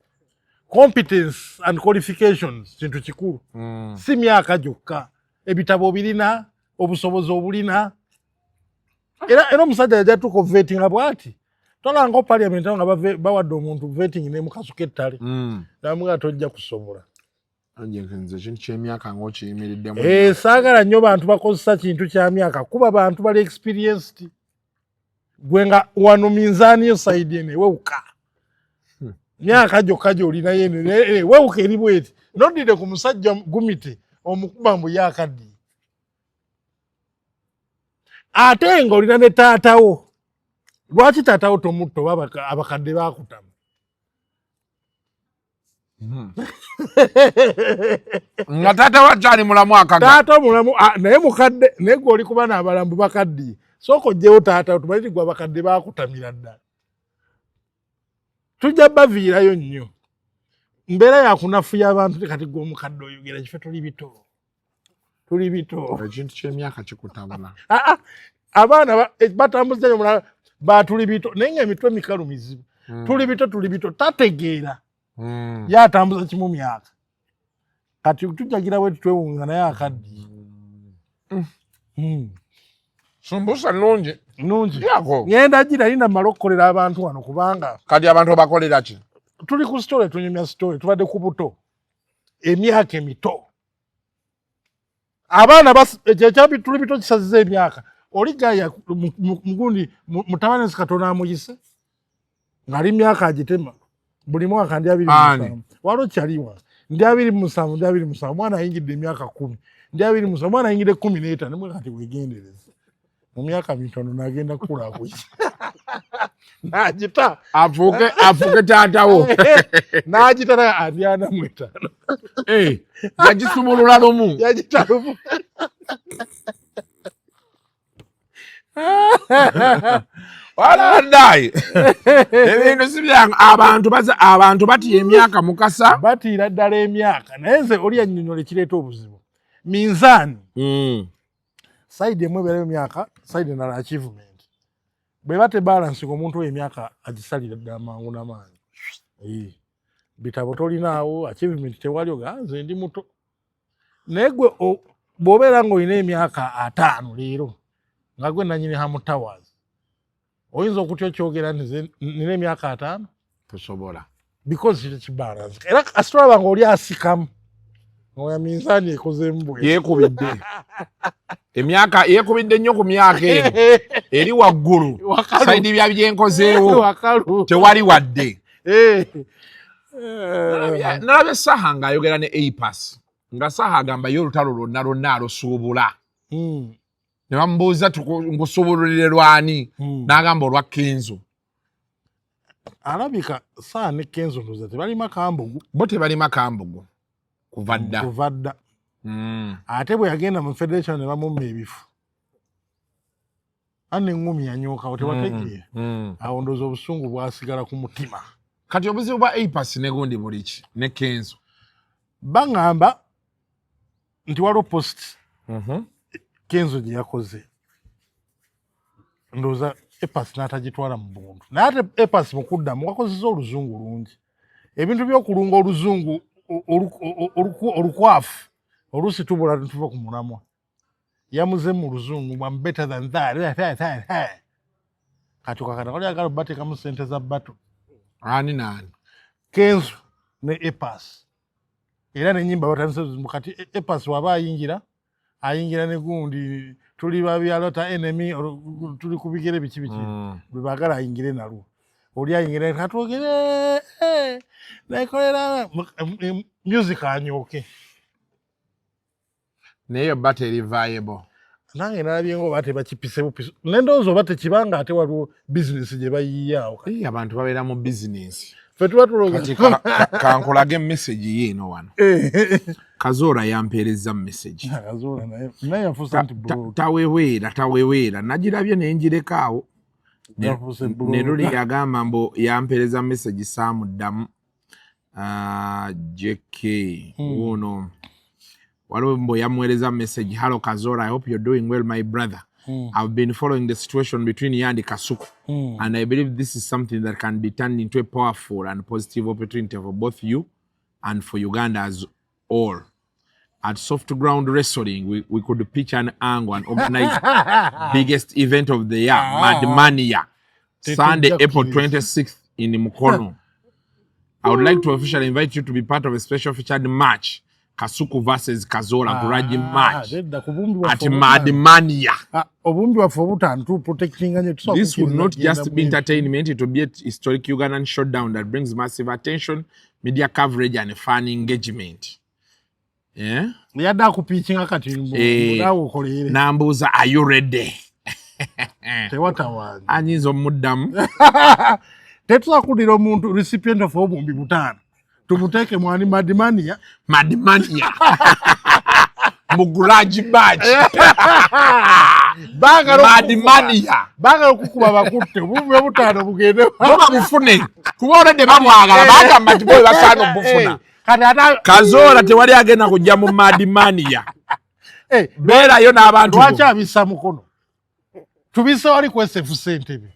Competence and qualifications kintu kikulu, si myaka gyokka. Ebitabo obirina, obusobozi obulina. Era omusajja yajja tuka ovettinga bwati, tolanga parliament awo nga bawadde omuntu vetting nemukasuka ettale, namugaa tojja kusobola. Nze ekintu kyemyaka ngaokiyimiriddemu. Eh, saagala nnyo bantu bakozesa kintu kya myaka, kuba bantu bali experienced. Gwe nga wano minzaani yo side eno ewewuka, myaka gyokka gy'olinayo eno ewewuka eri bweti, noddire ku musajja gumite omukuba mbu ye akaddiye, ate nga olina ne taatawo. Lwaki taatawo tomutta oba abakadde bakutama? Nga taata wakyali mulamu akaga. Taata mulamu, ah, naye mukadde. Naye gwe oli kuba n'abalambu bakaddiye, sooka oggyewo taata, tumanyi ti gwe abakadde bakutamira ddala. Tujja baviirayo nnyo, mbeera yakunafuya abantu. Kati gwe omukadde oyogera kife, tuli bito, tuli bito. Ekintu kyemyaka kikutabula. Ah, ah, abaana batambuza nnyo mulala batuli bito, naye nga emitwe mikalu mizibu. Tuli bito, tuli bito, tategeera. Ye atambuza kimu myaka. Kati tujjagira bwe twewunga, naye akaddiye. Sumbusa nungi. Nungi. Yako. Ngenda gira linda mmale okukolera abantu wano, kubanga Kati abantu obakolera ki? Tuli ku story, tunyumya story. Tubadde ku buto, emyaka emito, abaana ekyo ekyabi tuli bito kisaziza emyaka. Oli gaya mugundi mutabani si Katonda amuyise ng'ali myaka agitema buli mwaka, ndi abiri Ani? musanvu, waliwo kyaliwa, ndi 27, ndi 27, omwana ayingidde emyaka 10, ndi 27, omwana ayingidde 15. Mwe kati wegendereze, mu myaka mitono nagenda kukula akuyise nagita. Afuuke taatawo. Nagita naye andi 45. Eh, yagisumulula lumu. Yagita lumu. Walandayi, ebintu si byangu. Abantu baza, abantu batya emyaka, Mukasa. Batiira ddala emyaka, naye nze oli yannyonnyola ekireeta obuzibu, minzaani side emu ebeerayo myaka, side endala achievement. Bweba tebalansinga, omuntu oyo emyaka agisalira ddala mangu namaanyi. Eh, bitabo tolinaawo, achievement tewali, oga nze ndi muto. Naye gwe bw'obeera ng'olina emyaka 50 leero, nga gwe nanyini Hamu Towers, oyinza okutya okyogera nti nze nina emyaka 50? Tosobola. Because kyo kibalansi. Era kasitolaba ng'oli asikamu oya minzaani ekozeemu bwe Yeekubidde emyaka, yeekubidde nnyo ku myaka eno eri waggulu. Wakalu. Side bya byenkozeewo. Wakalu. Tewali wadde. Eh. Nalabye Saha ng'ayogera ne Apass, nga Saha agamba ye olutalo lwonna lwonna alusuubula. Ne bamubuuza, "Nkusuubululire lwani?" N'agamba olwa Kenzo. Alabika saa ne Kenzo ndoza tebalima kambugu. Bo tebalima kambugu kuva dda. Kuva dda. Ate bwe yagenda mu federation ne bamumma ebifu anna eŋŋumi yanyookawo, tewategeera. Awo ndowooza obusungu bwasigala ku mutima. Kati obuzibu bwa Apass ne gundi buli ki ne Kenzo? Baŋŋamba nti waliwo post Kenzo gye yakoze, ndowooza Apass n'atagitwala mu buntu. Naye ate Apass mu kuddamu wakozesa oluzungu lungi. Ebintu by'okulunga oluzungu olukwafu oluusi tubula netuva ku mulamwa. Yamuze mu luzungu, "I'm better than that." Kati kakana kali agala bateekamu sente za battle. Ani naani? Kenzo ne Apass. Era nenyimba batandise. Kati Apass waba ayingira, ayingira ne gundi, tuli babyalota enemy, tuli ku bigere biki biki, bwe baagala ayingire nalwo. Oli ayingire katwogere, eh, nekolera music anyooke. Naye yo battle eri viable? Nange nalabye nga oba tebakipise bupisi, nendowooza oba tekibanga ate waliwo bizinesi gye bayiiyaawo. Abantu babeera mu bizinesi. Ffe tuba tuloga. Kati kankulage message yiino wano. Kazoora yampeerezza message. Kazoora naye yafuuse nti blog. Taweweera, taweweera, nagirabye ne njireka awo. Yafuuse blog. Ne luli yagamba mbu yampeereza message, saamuddamu. JK wuuno waliwo mbu yamuweereza message: "Hello Kazoora, I hope you're doing well, my brother. I've been following the situation between you and Kasuku, and I believe this is something that can be turned into a powerful and positive opportunity for both you and for Uganda as all. At Soft Ground Wrestling, we could pitch an angle and organize biggest event of the year, Madmania, Sunday, April 26th in Mukono. I would like to officially invite you to be part of a special featured match, Kasuku versus Kazoora grudge match Nedda, ku bumbi at bwaffe Madmania." Obumbi bwaffe obutaano tuprotectinga nnyo. "This would not just be entertainment, it would be a historic Ugandan showdown that brings massive attention, media coverage, and fan engagement." Yeah? Yadde akupiikinga kati naawe okoleere. Nambuuza, "Are you ready?" Tewatawaanya. Anyinza omuddamu. Tetusobola kuddira omuntu recipient of obuwumbi butaano tumuteeke mwani Madmania. Madmania mu grudge match. Baagala Madmania. Baagala okukuba bakutte obuwumbi obutaano bugende. Bo babufune kuba olwedde babwagala, bagamba nti bowe basaana obufuna. Kati ate Kazoora tewali agenda kujja mu Madmania, beerayo n'abantu bo. Lwaki abisa mukono? Tubise wali ku SF Ssentebe.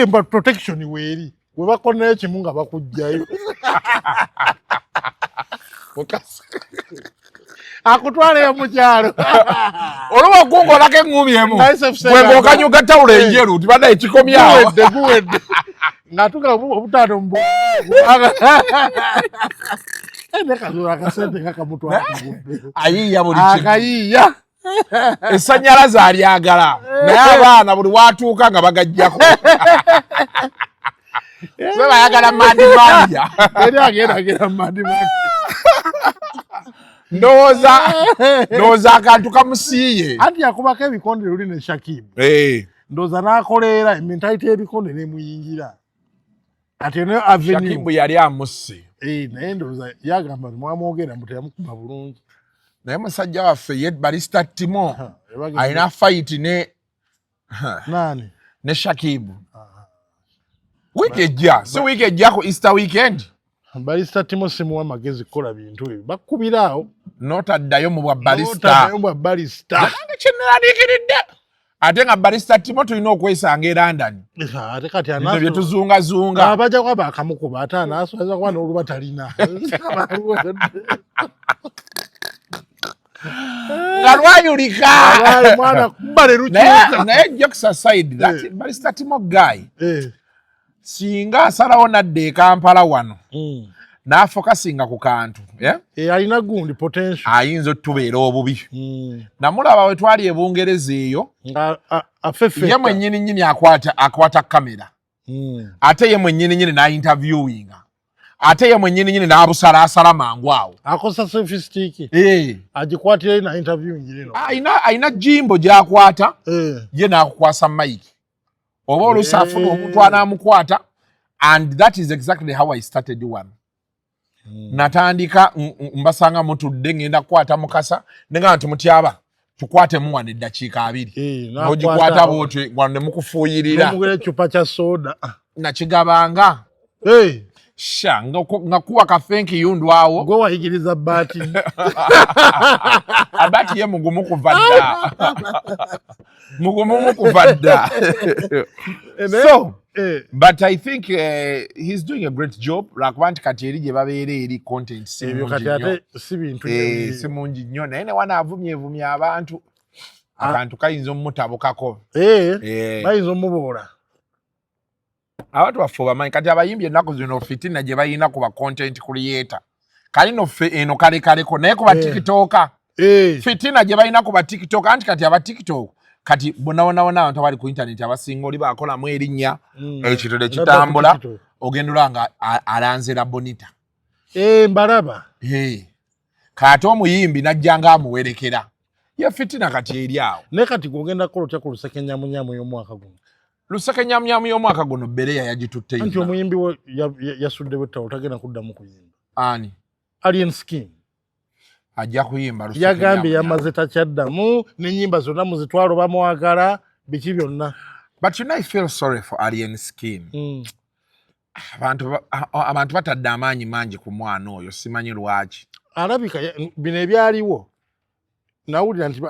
Mba protection weeri, we bakonayo kimu nga bakugjayo, akutwaleyo mu kyalo. Olwo okungolako eŋŋumi emu gwe ng'okanyuga tawulo enjeru tibadde ekikomyawo. Guwedde, guwedde ng'atuga obutaano ne Kazoora akasente nga kamutwala kugudde. Ayiiya buli kimu. Akayiiya. Esanyalaze alyagala, naye abaana buli watuuka nga bagajjako se bayagala Madmania. Eri agenda agenda Madmania. Ndowooza akantu kamusiiye. Anti yakubako ebikonde luli ne Shakibu. Ndowooza n'akoleera ementality y'ebikonde nemuyingira kati eno avenue. Shakibu yali amusse. Naye ndowooza yagamba nti mwamwogera mbu teyamukuba bulungi. Naye musajja waffe ye Barista Timo alina fight ne Nani? Ne Shakibu wiiki ejja, si wiiki ejja, ku Easter weekend. Barista Timo simuwa magezi kukola bintu ebyo, bakubira awo. Notaddayo mu bwa barista. Notaddayo mu bwa barista. Nange kyeneraliikiridde ate nga Barista Timo tulina okwesanga e London. Ate kati bino bye tuzungazunga. Abajja kuba bakamukuba, ate anaaso ayinza kuba n'oluba talina. Nga lwayulika. Mwana kuba ne lukyuka. Naye jokes aside, that Barista Timo guy, singa asalawo nadda e Kampala wano n'afokasinga ku kantu, yeah? Alina gundi potential. Ayinza otubeera obubi. Namulaba we twali e Bungereza eyo. Nga afefetta. Ye mwennyini nnyini akwata kamera, ate ye mwennyini nnyini n'interviewinga, ate ye mwennyini nnyini n'abusalaasala mangu awo. Akosa selfie stick. Eh. Agikwatira na interview ngirino. Alina gimbal gy'akwata, ye n'akukwasa mic, oba oluusi afuna omuntu anaamukwata, and that is exactly how I started one. Natandika mbasanga mutudde, ngenda kukwata Mukasa nenga nti, "Mutyaba, tukwatemu wano eddakiika 20." N'ogikwata bwotyo wano ne mukufuuyirira. N'omugula ecupa kya soda. Nakigabanga. Sha nga kuwa ka thank you ndwawo. Gwe wayigiriza Baati. Abati ye mugumu kuva dda, mugumu kuva dda. So but I think he's doing a great job, lwakuba nti kati eri gye babeera eri content si Ebyo mungi kati nnyo. Ate si bintu Si mungi nnyo, naye ne wana avumye evumye abantu, akantu kayinza omutabukako. Bayinza omuboola. Abantu baffe obamanyi kati abayimbi ennaku zino fitina gye balina ku ba content creator, kali no ffe eno kalekaleko, naye ku ba TikToker, fitina gye balina ku ba TikTok, anti kati aba TikTok kati bonawonawona abantu abali ku internet abasinga oli bakolamu erinnya, ekintu ne kitambula, TikTok. Ogenda olaba nga alanze la bonita. Mbalaba. Kati omuyimbi najja nga amuwerekera, ye fitina kati eri awo. Naye kati gwogenda kukola otya ku luseke nyamunyamu y'omwaka guno? Luseke nyamyamu y'omwaka guno Bereya yagitutte Anti yonna. omuyimbi yasudde bwettawo, tagenda kuddamu kuyimba. Ani? Alien Skin. Ajja kuyimba Luseke Yagambye nyamyamu. yamaze takyaddamu, n'ennyimba zonna muzitwalo bamwagala, biki byonna. But you know, I feel sorry for Alien Skin. Abantu batadde amaanyi mangi ku mwana oyo, simanyi lwaki. Alabika bino ebyaliwo nawulira nti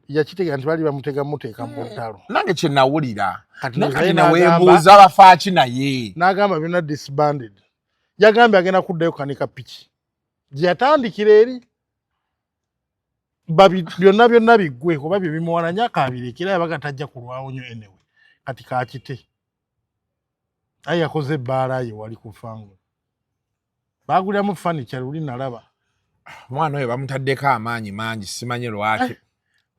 yakitegeera nti baali bamutega muteeka mu ntalo. Nange kye nawulira. Kati Naye naye kati n'agamba- neweebuuza bafaaki naye. N'agamba byonna disbanded. Yagambye agenda kuddayo kanika piki gye yatandikira eri, byonna byonna biggwe kuba bye bimuwalanya kabirekera, yabaga tajja kulwawo nnyo anyway. Kati kakite aye yakoze ebbaala ye wali ku fango baaguliramu furniture luli nalaba. Omwana oyo bamutaddeko amaanyi mangi, simanyi lwaki.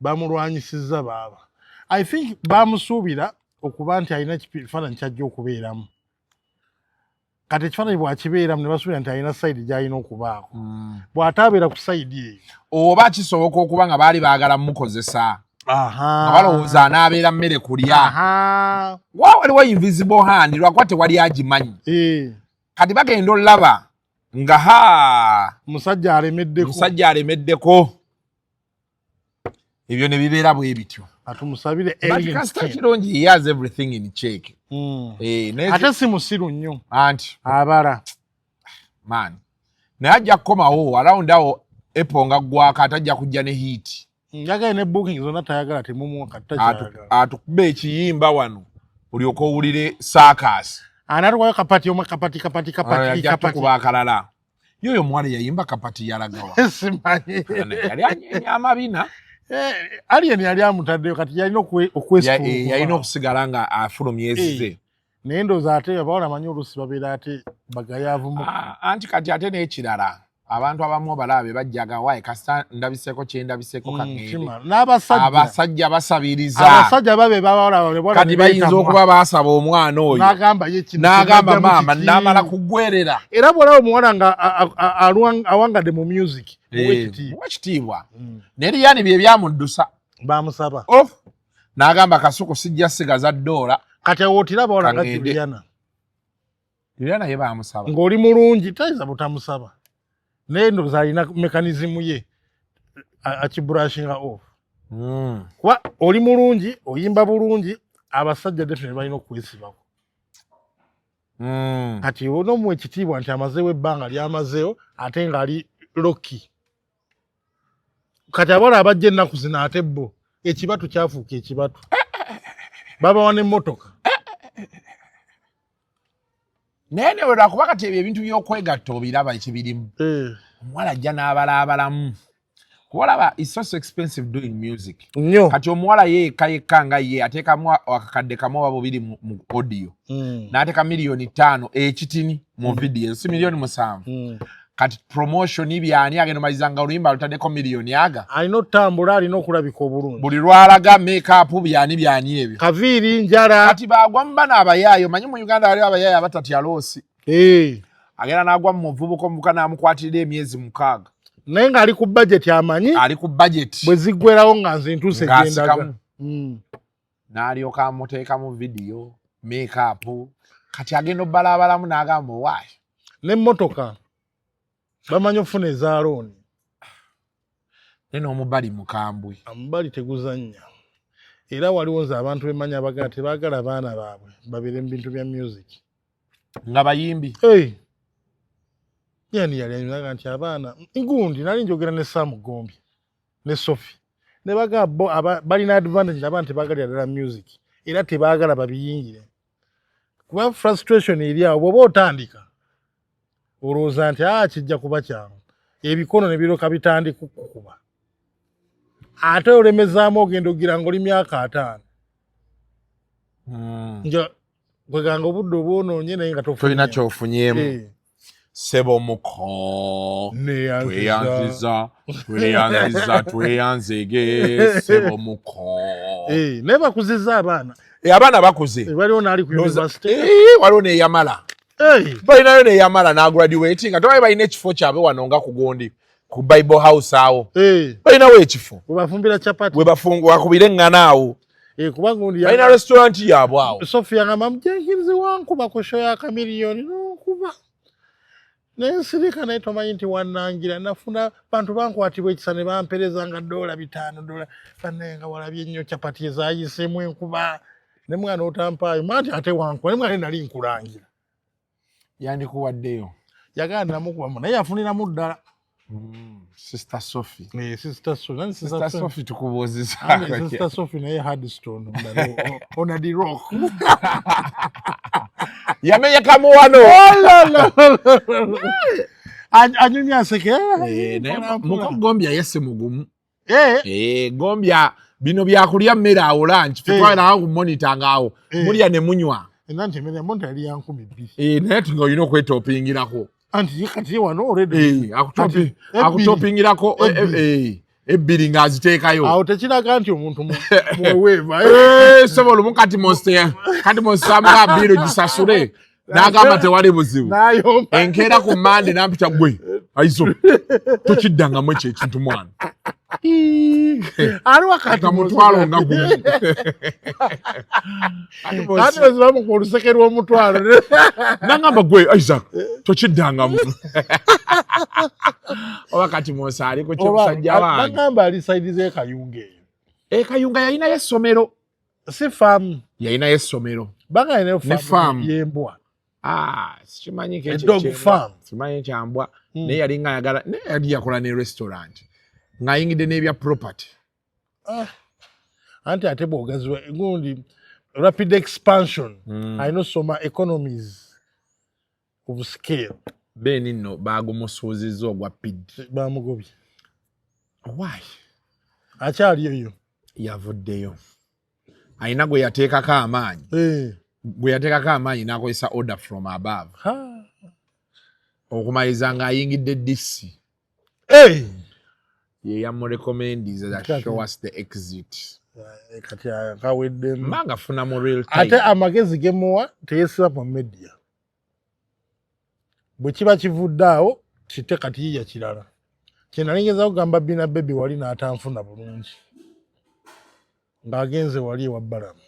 Bamulwanyisizza baaba. I think bamusuubira okuba nti alina ekifaananyi kyajja okubeeramu. Kati ekifaananyi bw'akibeeramu ne basuubira nti alina side gy'alina okubaako, bw'ataabeera ku side eyo. Oba kisoboka okuba nga baali baagala mukozesa nga balowooza anaabeera mmere kulya. Wa waliwo invisible hand, lwakuba tewali agimanyi. Kati bagenda olaba nga ha musajja alemeddeko. Musajja alemeddeko, ebyo ne bibeera bwe bityo. Atumusabire. But Alien kasita Skin. kirungi, he has everything in check. Eh, Ate si musiru nnyo. Anti abala. Man, naye ajja kukomawo around awo Apple nga gwaka, ate ajja kujja ne hit. Njagala ne booking zonna tayagala, temumuwa kati takyayagala. Atukuba ekiyimba wano olyoka owulire saakasi. Anatuwayo kapati omwe, kapati kapati kapati. Ajja kapati. tukuba akalala. Yoyo omuwala yayimba kapati yalagawa? Simanyi. Yali anyeenya amabina. Eh, Alien yali amutaddeyo, kati yalina okwesitula. Yalina okusigala nga afulumya ezize. Naye ndowooza ate abawala manyi oluusi babeera ate bagayaavumu. Ah, anti kati ate n'ekirala, abantu abamu obalaba bajjaga waaye kasita ndabiseko kyendabiseko kagende. Kimala. N'abasajja. Abasajja basabiriza. Abasajja babe babawala. Kati bayinza okuba baasaba omwana oyo. N'agamba ye kino n'agamba kyennajjamu maama kiki? n'amala kugwerera. Era bw'olaba omuwala nga awangadde mu music, muwe ekitiibwa. Muwe ekitiibwa. Naye Liyani bye byamuddusa. Bamusaba. Oh, n'agamba kasuku sijja sigaza ddoola. Kati awo otira abawala nga Kangende. Juliana. Juliana ye bamusaba. Ng'oli mulungi tayinza butamusaba, naye ndowooza alina mechanism ye akibrushinga off. Kuba oli mulungi, oyimba bulungi, abasajja definitely balina okwesibako. Kati onomuwa ekitiibwa nti amazeewo ebbanga lyamazeewo ate ng'ali low-key. Kati abawala abajja ennaku zino ate bo ekibatu kyafuuka ekibatu, babawa n'emmotoka. Naye newe lwakuba kati ebyo ebintu by'okwegatta obiraba ekibirimu. Omuwala ajja n'abalaabalamu kuba olaba it's so expensive doing music. Nnyo. Kati omuwala ye yekka yekka nga ye ateekamu akakadde kamu oba bubiri mu audio, n'ateeka 5 miliyoni ekitini mu video, si 7 miliyoni. Kati promotion byani, agenda omaliza nga oluyimba lutaddeko miliyoni aga. Alina otambula, alina okulabika obulungi. Buli lwalaga makeup, byani byani ebyo. Kaviiri, njala. Kati bagwa mu bano abayaayo, manyi mu Uganda waliwo abayaayo abatatya loss. Agenda n'agwa mu muvubuka, omuvubuka n'amukwatirira emyezi 6. Naye ng'ali ku budget, amanyi ali ku budget. Bwe ziggwerawo nga nze ntuuse gyendaga. Ng'asikamu. N'alyoka amuteekamu video, makeup, kati agenda obbalaabalamu n'agamba owaayi. N'emmotoka bamanyi okufuna eza loan. Naye n'omubali mukambwe. Omubali teguzannya. Era waliwo nze abantu bemanyi abagala tebaagala baana baabwe babeere mu bintu bya music. Nga bayimbi. Hey. Yani yali anyumaga nti abaana gundi nali njogera ne Sam Gombi ne Sophie ne bagamba bo balina advantage, abaana tebaagalira ddala music era tebaagala babiyingire kuba frustration eri awo. Bw'oba otandika olowooza nti a kijja kuba kyangu, ebikono ne biryoka bitandika okukuba, ate olemezaamu ogenda ogira nga oli myaka 50 nja kweganga obudde obwonoonye naye nga tolina kyofunyeemu. Sebo muko, Neyanziza. tweyanziza, tweyanziza, tweyanzege sebo muko. Eh, naye bakuzizza abaana. Eh, abaana bakuze. Waliwo n'ali ku university. Eh, waliwo neyamala. Hey. Balinayo neyamala n'agraduate nga tobaye balina ekifo kyabwe wano nga ku gundi ku Bible House awo. Balinawo ekifo webafumbira chapati. Bakubira eŋŋana awo. Kuba gundi Balina restaurant yaabwe awo. Sophia ngamba, "Jenkins wankuba ku show ya Chameleone, nonkuba nensirika, naye tomanyi nti wannangira nafuna bantu bankwatibwa ekisa ne bampereza nga $5 dola bannaye nga walabye nnyo capati ezayiseemu enkuba ne mwana otampaayo manti ate wankuba ne mwana nali nkulangira." Yandikuwaddeyo. Yagala namukubamu, naye yafuniramu ddala. Sister Sophie. Eh, Sister Sophie. Nani Sister Sister Sophie? Sophie tukubuuziza. Ane Sister Sophie naye hardstone on the rock. Yamenyekamu wano. Anyumya aseke. Eh, naye muko Gombya ye si mugumu. Eh. Eh, Gombya bino byakulya mmere awo lunch. Fetwalirawo ku monitor ngaawo mulya ne munywa. Nanti emmere ya monitor yali ya 2000. Eh, naye nga olina okwetopingirako. Anti ye kati ye wano already. Eh, akutopingirako ebbiri ng'aziteekayo. Awo tekiraga nti omuntu muweweeva. Eh, sobola olumu kati monster kati monster amuga bill gisasule, n'agamba tewali buzibu. N'ayomba. Enkeera ku Mande nampita, "Gwe aizo, tokiddangamu ekyo ekintu mwana." Ali wakati Nga mutwalo nga gumu. Kati bamukuba oluseke lw'omutwalo. Nangamba, "Gwe Isaac, tokiddangamu." Oba kati Musa ali ku kimusajja wange. Bagamba ali side z'e Kayunga eyo. E Kayunga yalinayo essomero. Si faamu? Yalinayo essomero. Banga yalinayo Ne faamu faamu. y'embwa. Ah, sikimanyi. A dog farm. Simanyi kyambwa, naye yali nga ayagala, naye yali yakola ne restaurant ng'ayingidde n'ebya property. Ah. Anti ate bw'ogaziwa gundi rapid expansion, alina osoma economies of scale. Ben nno baagumusuuzizza ogwa PD. Bamugobye. Why? Akyali eyo? Yavuddeyo, alina gwe yateekako amaanyi. Gwe yateekako amaanyi n'akozesa order from above. Ha. Okumaliriza ng'ayingidde DC. Hey! Ye yamurecommendinze that Kati. show us the exit. Kati kaweddemu. Mbanga afuna mu real time. Ate amagezi gemuwa teyesiba mu media, bwe kiba kivudde awo kite kati yiya kirala kyenalingeza kugamba Bina Baby wali n'atanfuna bulungi ng'agenze wali ewa Balamu.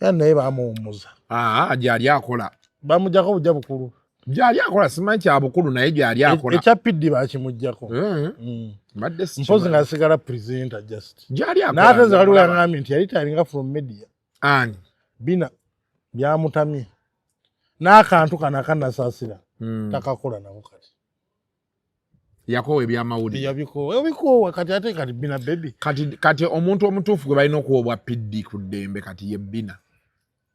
Era naye bamuwummuza. Aa, gyali akola. Bamugjako bujja bukulu. Gyali akola, simanyi kya bukulu, naye gyali akola. Ekya PD bakimugjako. Mbadde Mpozi sikimanyi. ng'asigala presenter just. Gyali akola. N'ate nze waliwo Mulaba. yaŋŋambye nti yali talinga from media. Ani? Bina byamutamye n'akantu kano akanasaasira takakola nako kati. Yakowa ebyamawulire. Yabikoowa, ebikoowa kati ate kati Bina Baby. Kati omuntu omutuufu gwe balina okuwa obwa PD ku ddembe kati ye Bina.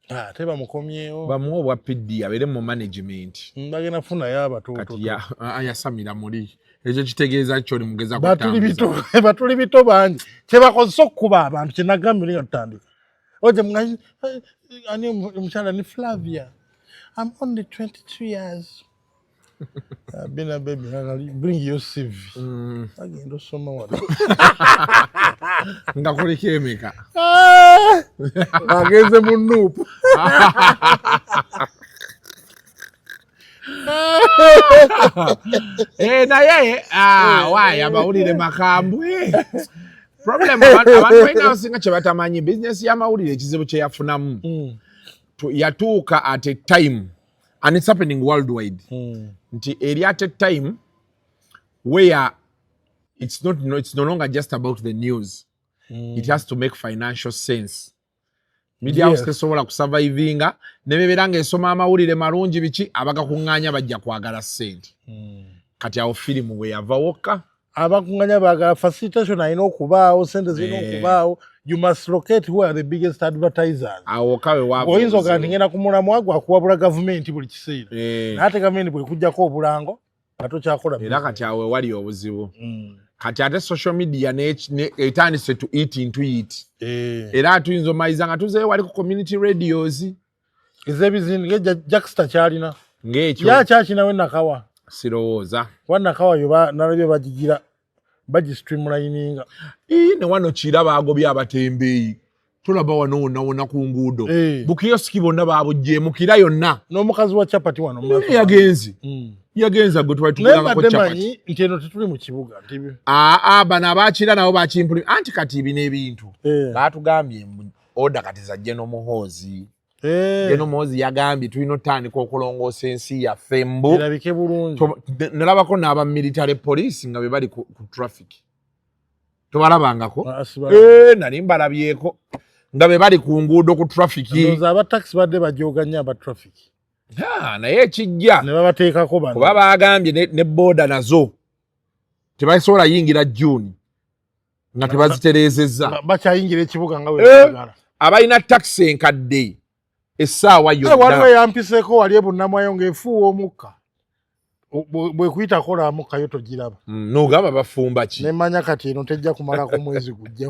Ate bamukomyewo. Bamuwe obwa PD abeere mu management. Bagenda kufunayo abatuuto. Kati yasamira muli ekyo kitegeeza kyoli mugeza Batuli kutambuza. bito, batuli bito bangi kyebakozesa okukuba abantu. Kyenagambye nga tutandika oje mwanyi ani omukyala ni Flavia, "I'm only 22 years." Bina Baby, bring your CV. Agenda osoma wano. Nga kuliko emeka? Ah! Agenze mu NUP. Eh, naye wayi amawulire makambwe. Problem abantu balina abasinga kye batamanyi, bizinesi y'amawulire ekizibu kye yafunamu, yatuuka at a time, and it's happening worldwide, nti eri at a time where it's not, no, it's no longer just about the news. It has to make financial sense. Media house tesobola kusurvivinga nebebeera ng'esoma amawulire malungi biki, abagakuŋŋaanya bajja kwagala ssente. Kati awo firimu we yava wokka. Abakuŋŋanya baagala facilitation, alina okubaawo sente zirina okubaawo. You must locate who are the biggest advertisers. Awo wokka we waava Oyinza ogaa nti obuzibu. ngenda ku mulamwa gwakuwabula gavumenti buli kiseera, naye ate gavumenti bwekugjako obulango nga tokyakola. Era kati awo we wali obuzibu. Kati ate social media etandise to eat into it. Era tuyinza omaliza nga tuzeeyo wali ku community radios. Ez'ebizimbe Jackster kyalina. Ng'ekyo. Yakyakinawe Nakawa. Sirowooza. Wa Nakawa yo nalabye bagigira bagistreamlininga. Ii, ne wano kira baagobye abatembeeyi, tulaba wano wonna wonna ku nguudo. Bukiyosiki bonna babuggyeemu Kira yonna. N'omukazi wa chapati wano mu maaso. Yagenze, yagenze gwe twali Naye tugulangako mbadde chapati. manyi nti eno tetuli mu kibuga nti Aa, bano abakira nabo bakimpuli anti kati bino ebintu batugambye mbu Order kati za General Muhoozi. General Muhoozi yagambye tulina otandika okulongoosa ensi yaffe mbu erabike bulungi. Nalabako n'aba military police nga be bali ku traffic. Tobalabangako? Ah, sibalaba. Nali mbalabyeko nga be bali ku nguudo ku traffic. Ndowooza aba taxi badde bajooga nnyo aba traffic. Ha, naye ekijja ne babateekako bano. Kuba bagambye ne boda nazo tebasobola yingira June nga tebazitereezezza. Bakyayingira ekibuga nga bwe baagala. Abalina taxi enkadde essaawa Waliwo yonna. eyampiseeko wali ebunnamwayo ng'efuuwa omukka. Bwe kuyitako lwamukka yo togiraba. N'ogamba bafumba ki? Nemanya kati eno tejja kumalako mwezi gujja.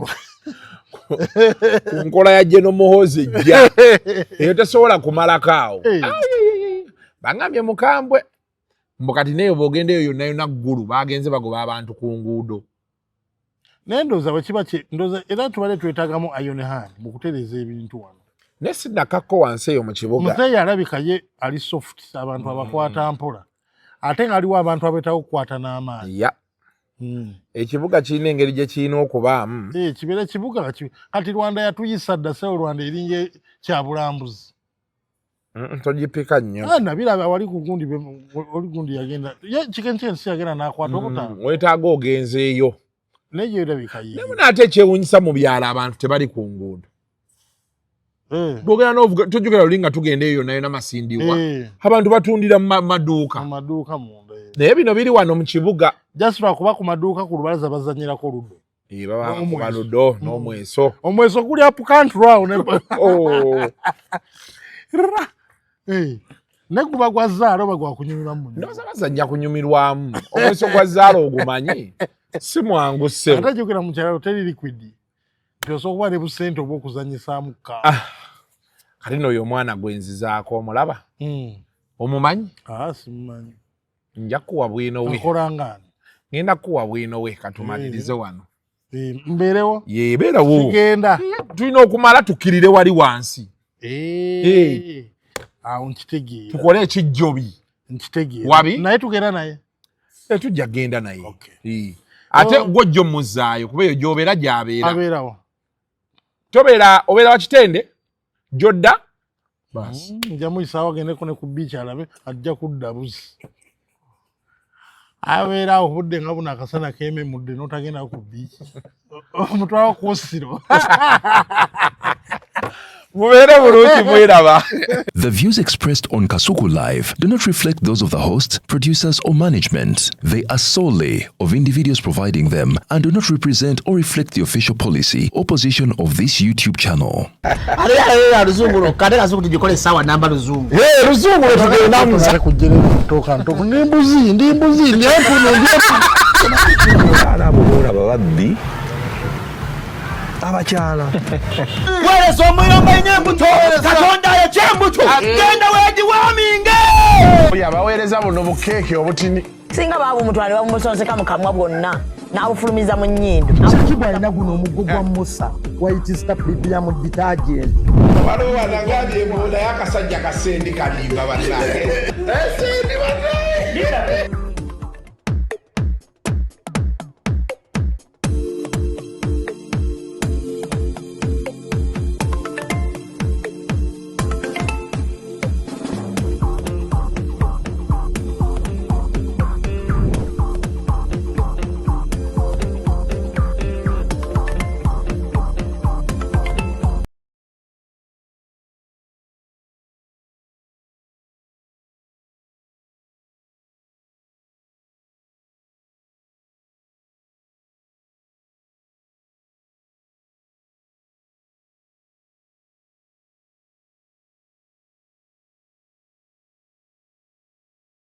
Ku nkola ya General Muhoozi ejja eyo tesobola kumalako awo. Bangambye mukambwe mbu kati neyo bw'ogenda eyo yonna yonna Ggulu bagenze bagoba abantu ku nguudo. Naye ndowooza bwe kiba ndowooza era tubadde twetaagamu iron hand mu kutereeza ebintu wano. Naye sinnakakko wansi eyo mu kibuga. Muzeeyi alabika ye ali soft, abantu abakwata mpola, ate nga aliwo abantu abeetaaga okukwata n'amaanyi. Ya, ekibuga kirina engeri gye kirina okubaamu. Eh, kibeera kibuga kati Rwanda yatuyisa dda sewo. Rwanda eringa kyabulambuzi. Togipika nnyo. Ah, nabiraba wali ku gundi oli gundi yagenda ye kikenkensi yagenda n'akwata obutaano. Weetaaga ogenzeeyo. Naye yo erabika ye. Naye ate ekyewuunyisa, mu byalo abantu tebali ku nguudo. Bwogenda n'ovuga, tojjukira luli nga tugenda eyo yonna yonna Masindiwa, abantu batundira mu maduuka. Mu maduuka munda. Naye bino biri wano mu kibuga. Just lwakuba ku maduuka ku lubalaza bazanyirako ludo. Eh, baba N'omweso. bakuba ludo n'omweso. Omweso guli up country awo ne Oh. Ra! Eh, ne guba gwa zaala oba gwa kunyumirwa mu. Ndowooza bazannya kunyumirwamu. Omweso gwa zaala ogumanyi si mwangu ssebo. Ate jjukira mu kyalo teri liquid, nti osobola okuba ne busente obw'okuzanyisaamu ka. Kati nno oyo omwana gwenzizaako omulaba? Omumanyi? Ah, simumanyi. Nja kuwa bwino we. Akola ngaani? Ngenda kuwa bwino we, katumalirize wano. Eh, mbeerewo. Yebeerawo. Kigenda. Tulina okumala tukkirire wali wansi. Eh, awo nkitegeera. Tukole ekijjobi. Nkitegeera. Wabi? Naye tugenda naye. Tujja genda naye. Ate Oh. gwojja omuzaayo kuba eyo gy'obeera gy'abeera. Abeerawo. Tobeera, obeera wa Kitende gy'odda basi. Nja muyisaawo agendeko ne ku beach alabe, ajja kudda buzi. Abeera awo budde nga buno akasana keememudde n'otagenda ku beach, omutwala kwosiro. Mubeere bulungi, mweraba. The views expressed on Kasuku Live do not reflect those of the host, producers, or management. They are solely of individuals providing them and do not represent or reflect the official policy or position of this YouTube channel. Ate yalera luzungu lwokka, ate Kasuku tugikola essaawa namba luzungu. Luzungu lwetugendamu. Kujjere ntoka ndi mbuzi, ndi mbuzi, ndi empunu, ndi empunu. Abaana abo boolaba babbi abakyala. Weereza omuliro mbalina embuto, Katonda ayokya embuto, genda weegiwaaminge. Oyo abaweereza buno bukeeke obutini. Singa baabumutwala ne bamumusonseka mu kamwa bwonna n'abufulumiza mu nnyindo. Kikibwa alina guno omuggo gwa Musa, White Star Premium detergent. Waliwo wanagambye mbu naye akasajja kasendi kalimba bannange. Esendi bannange.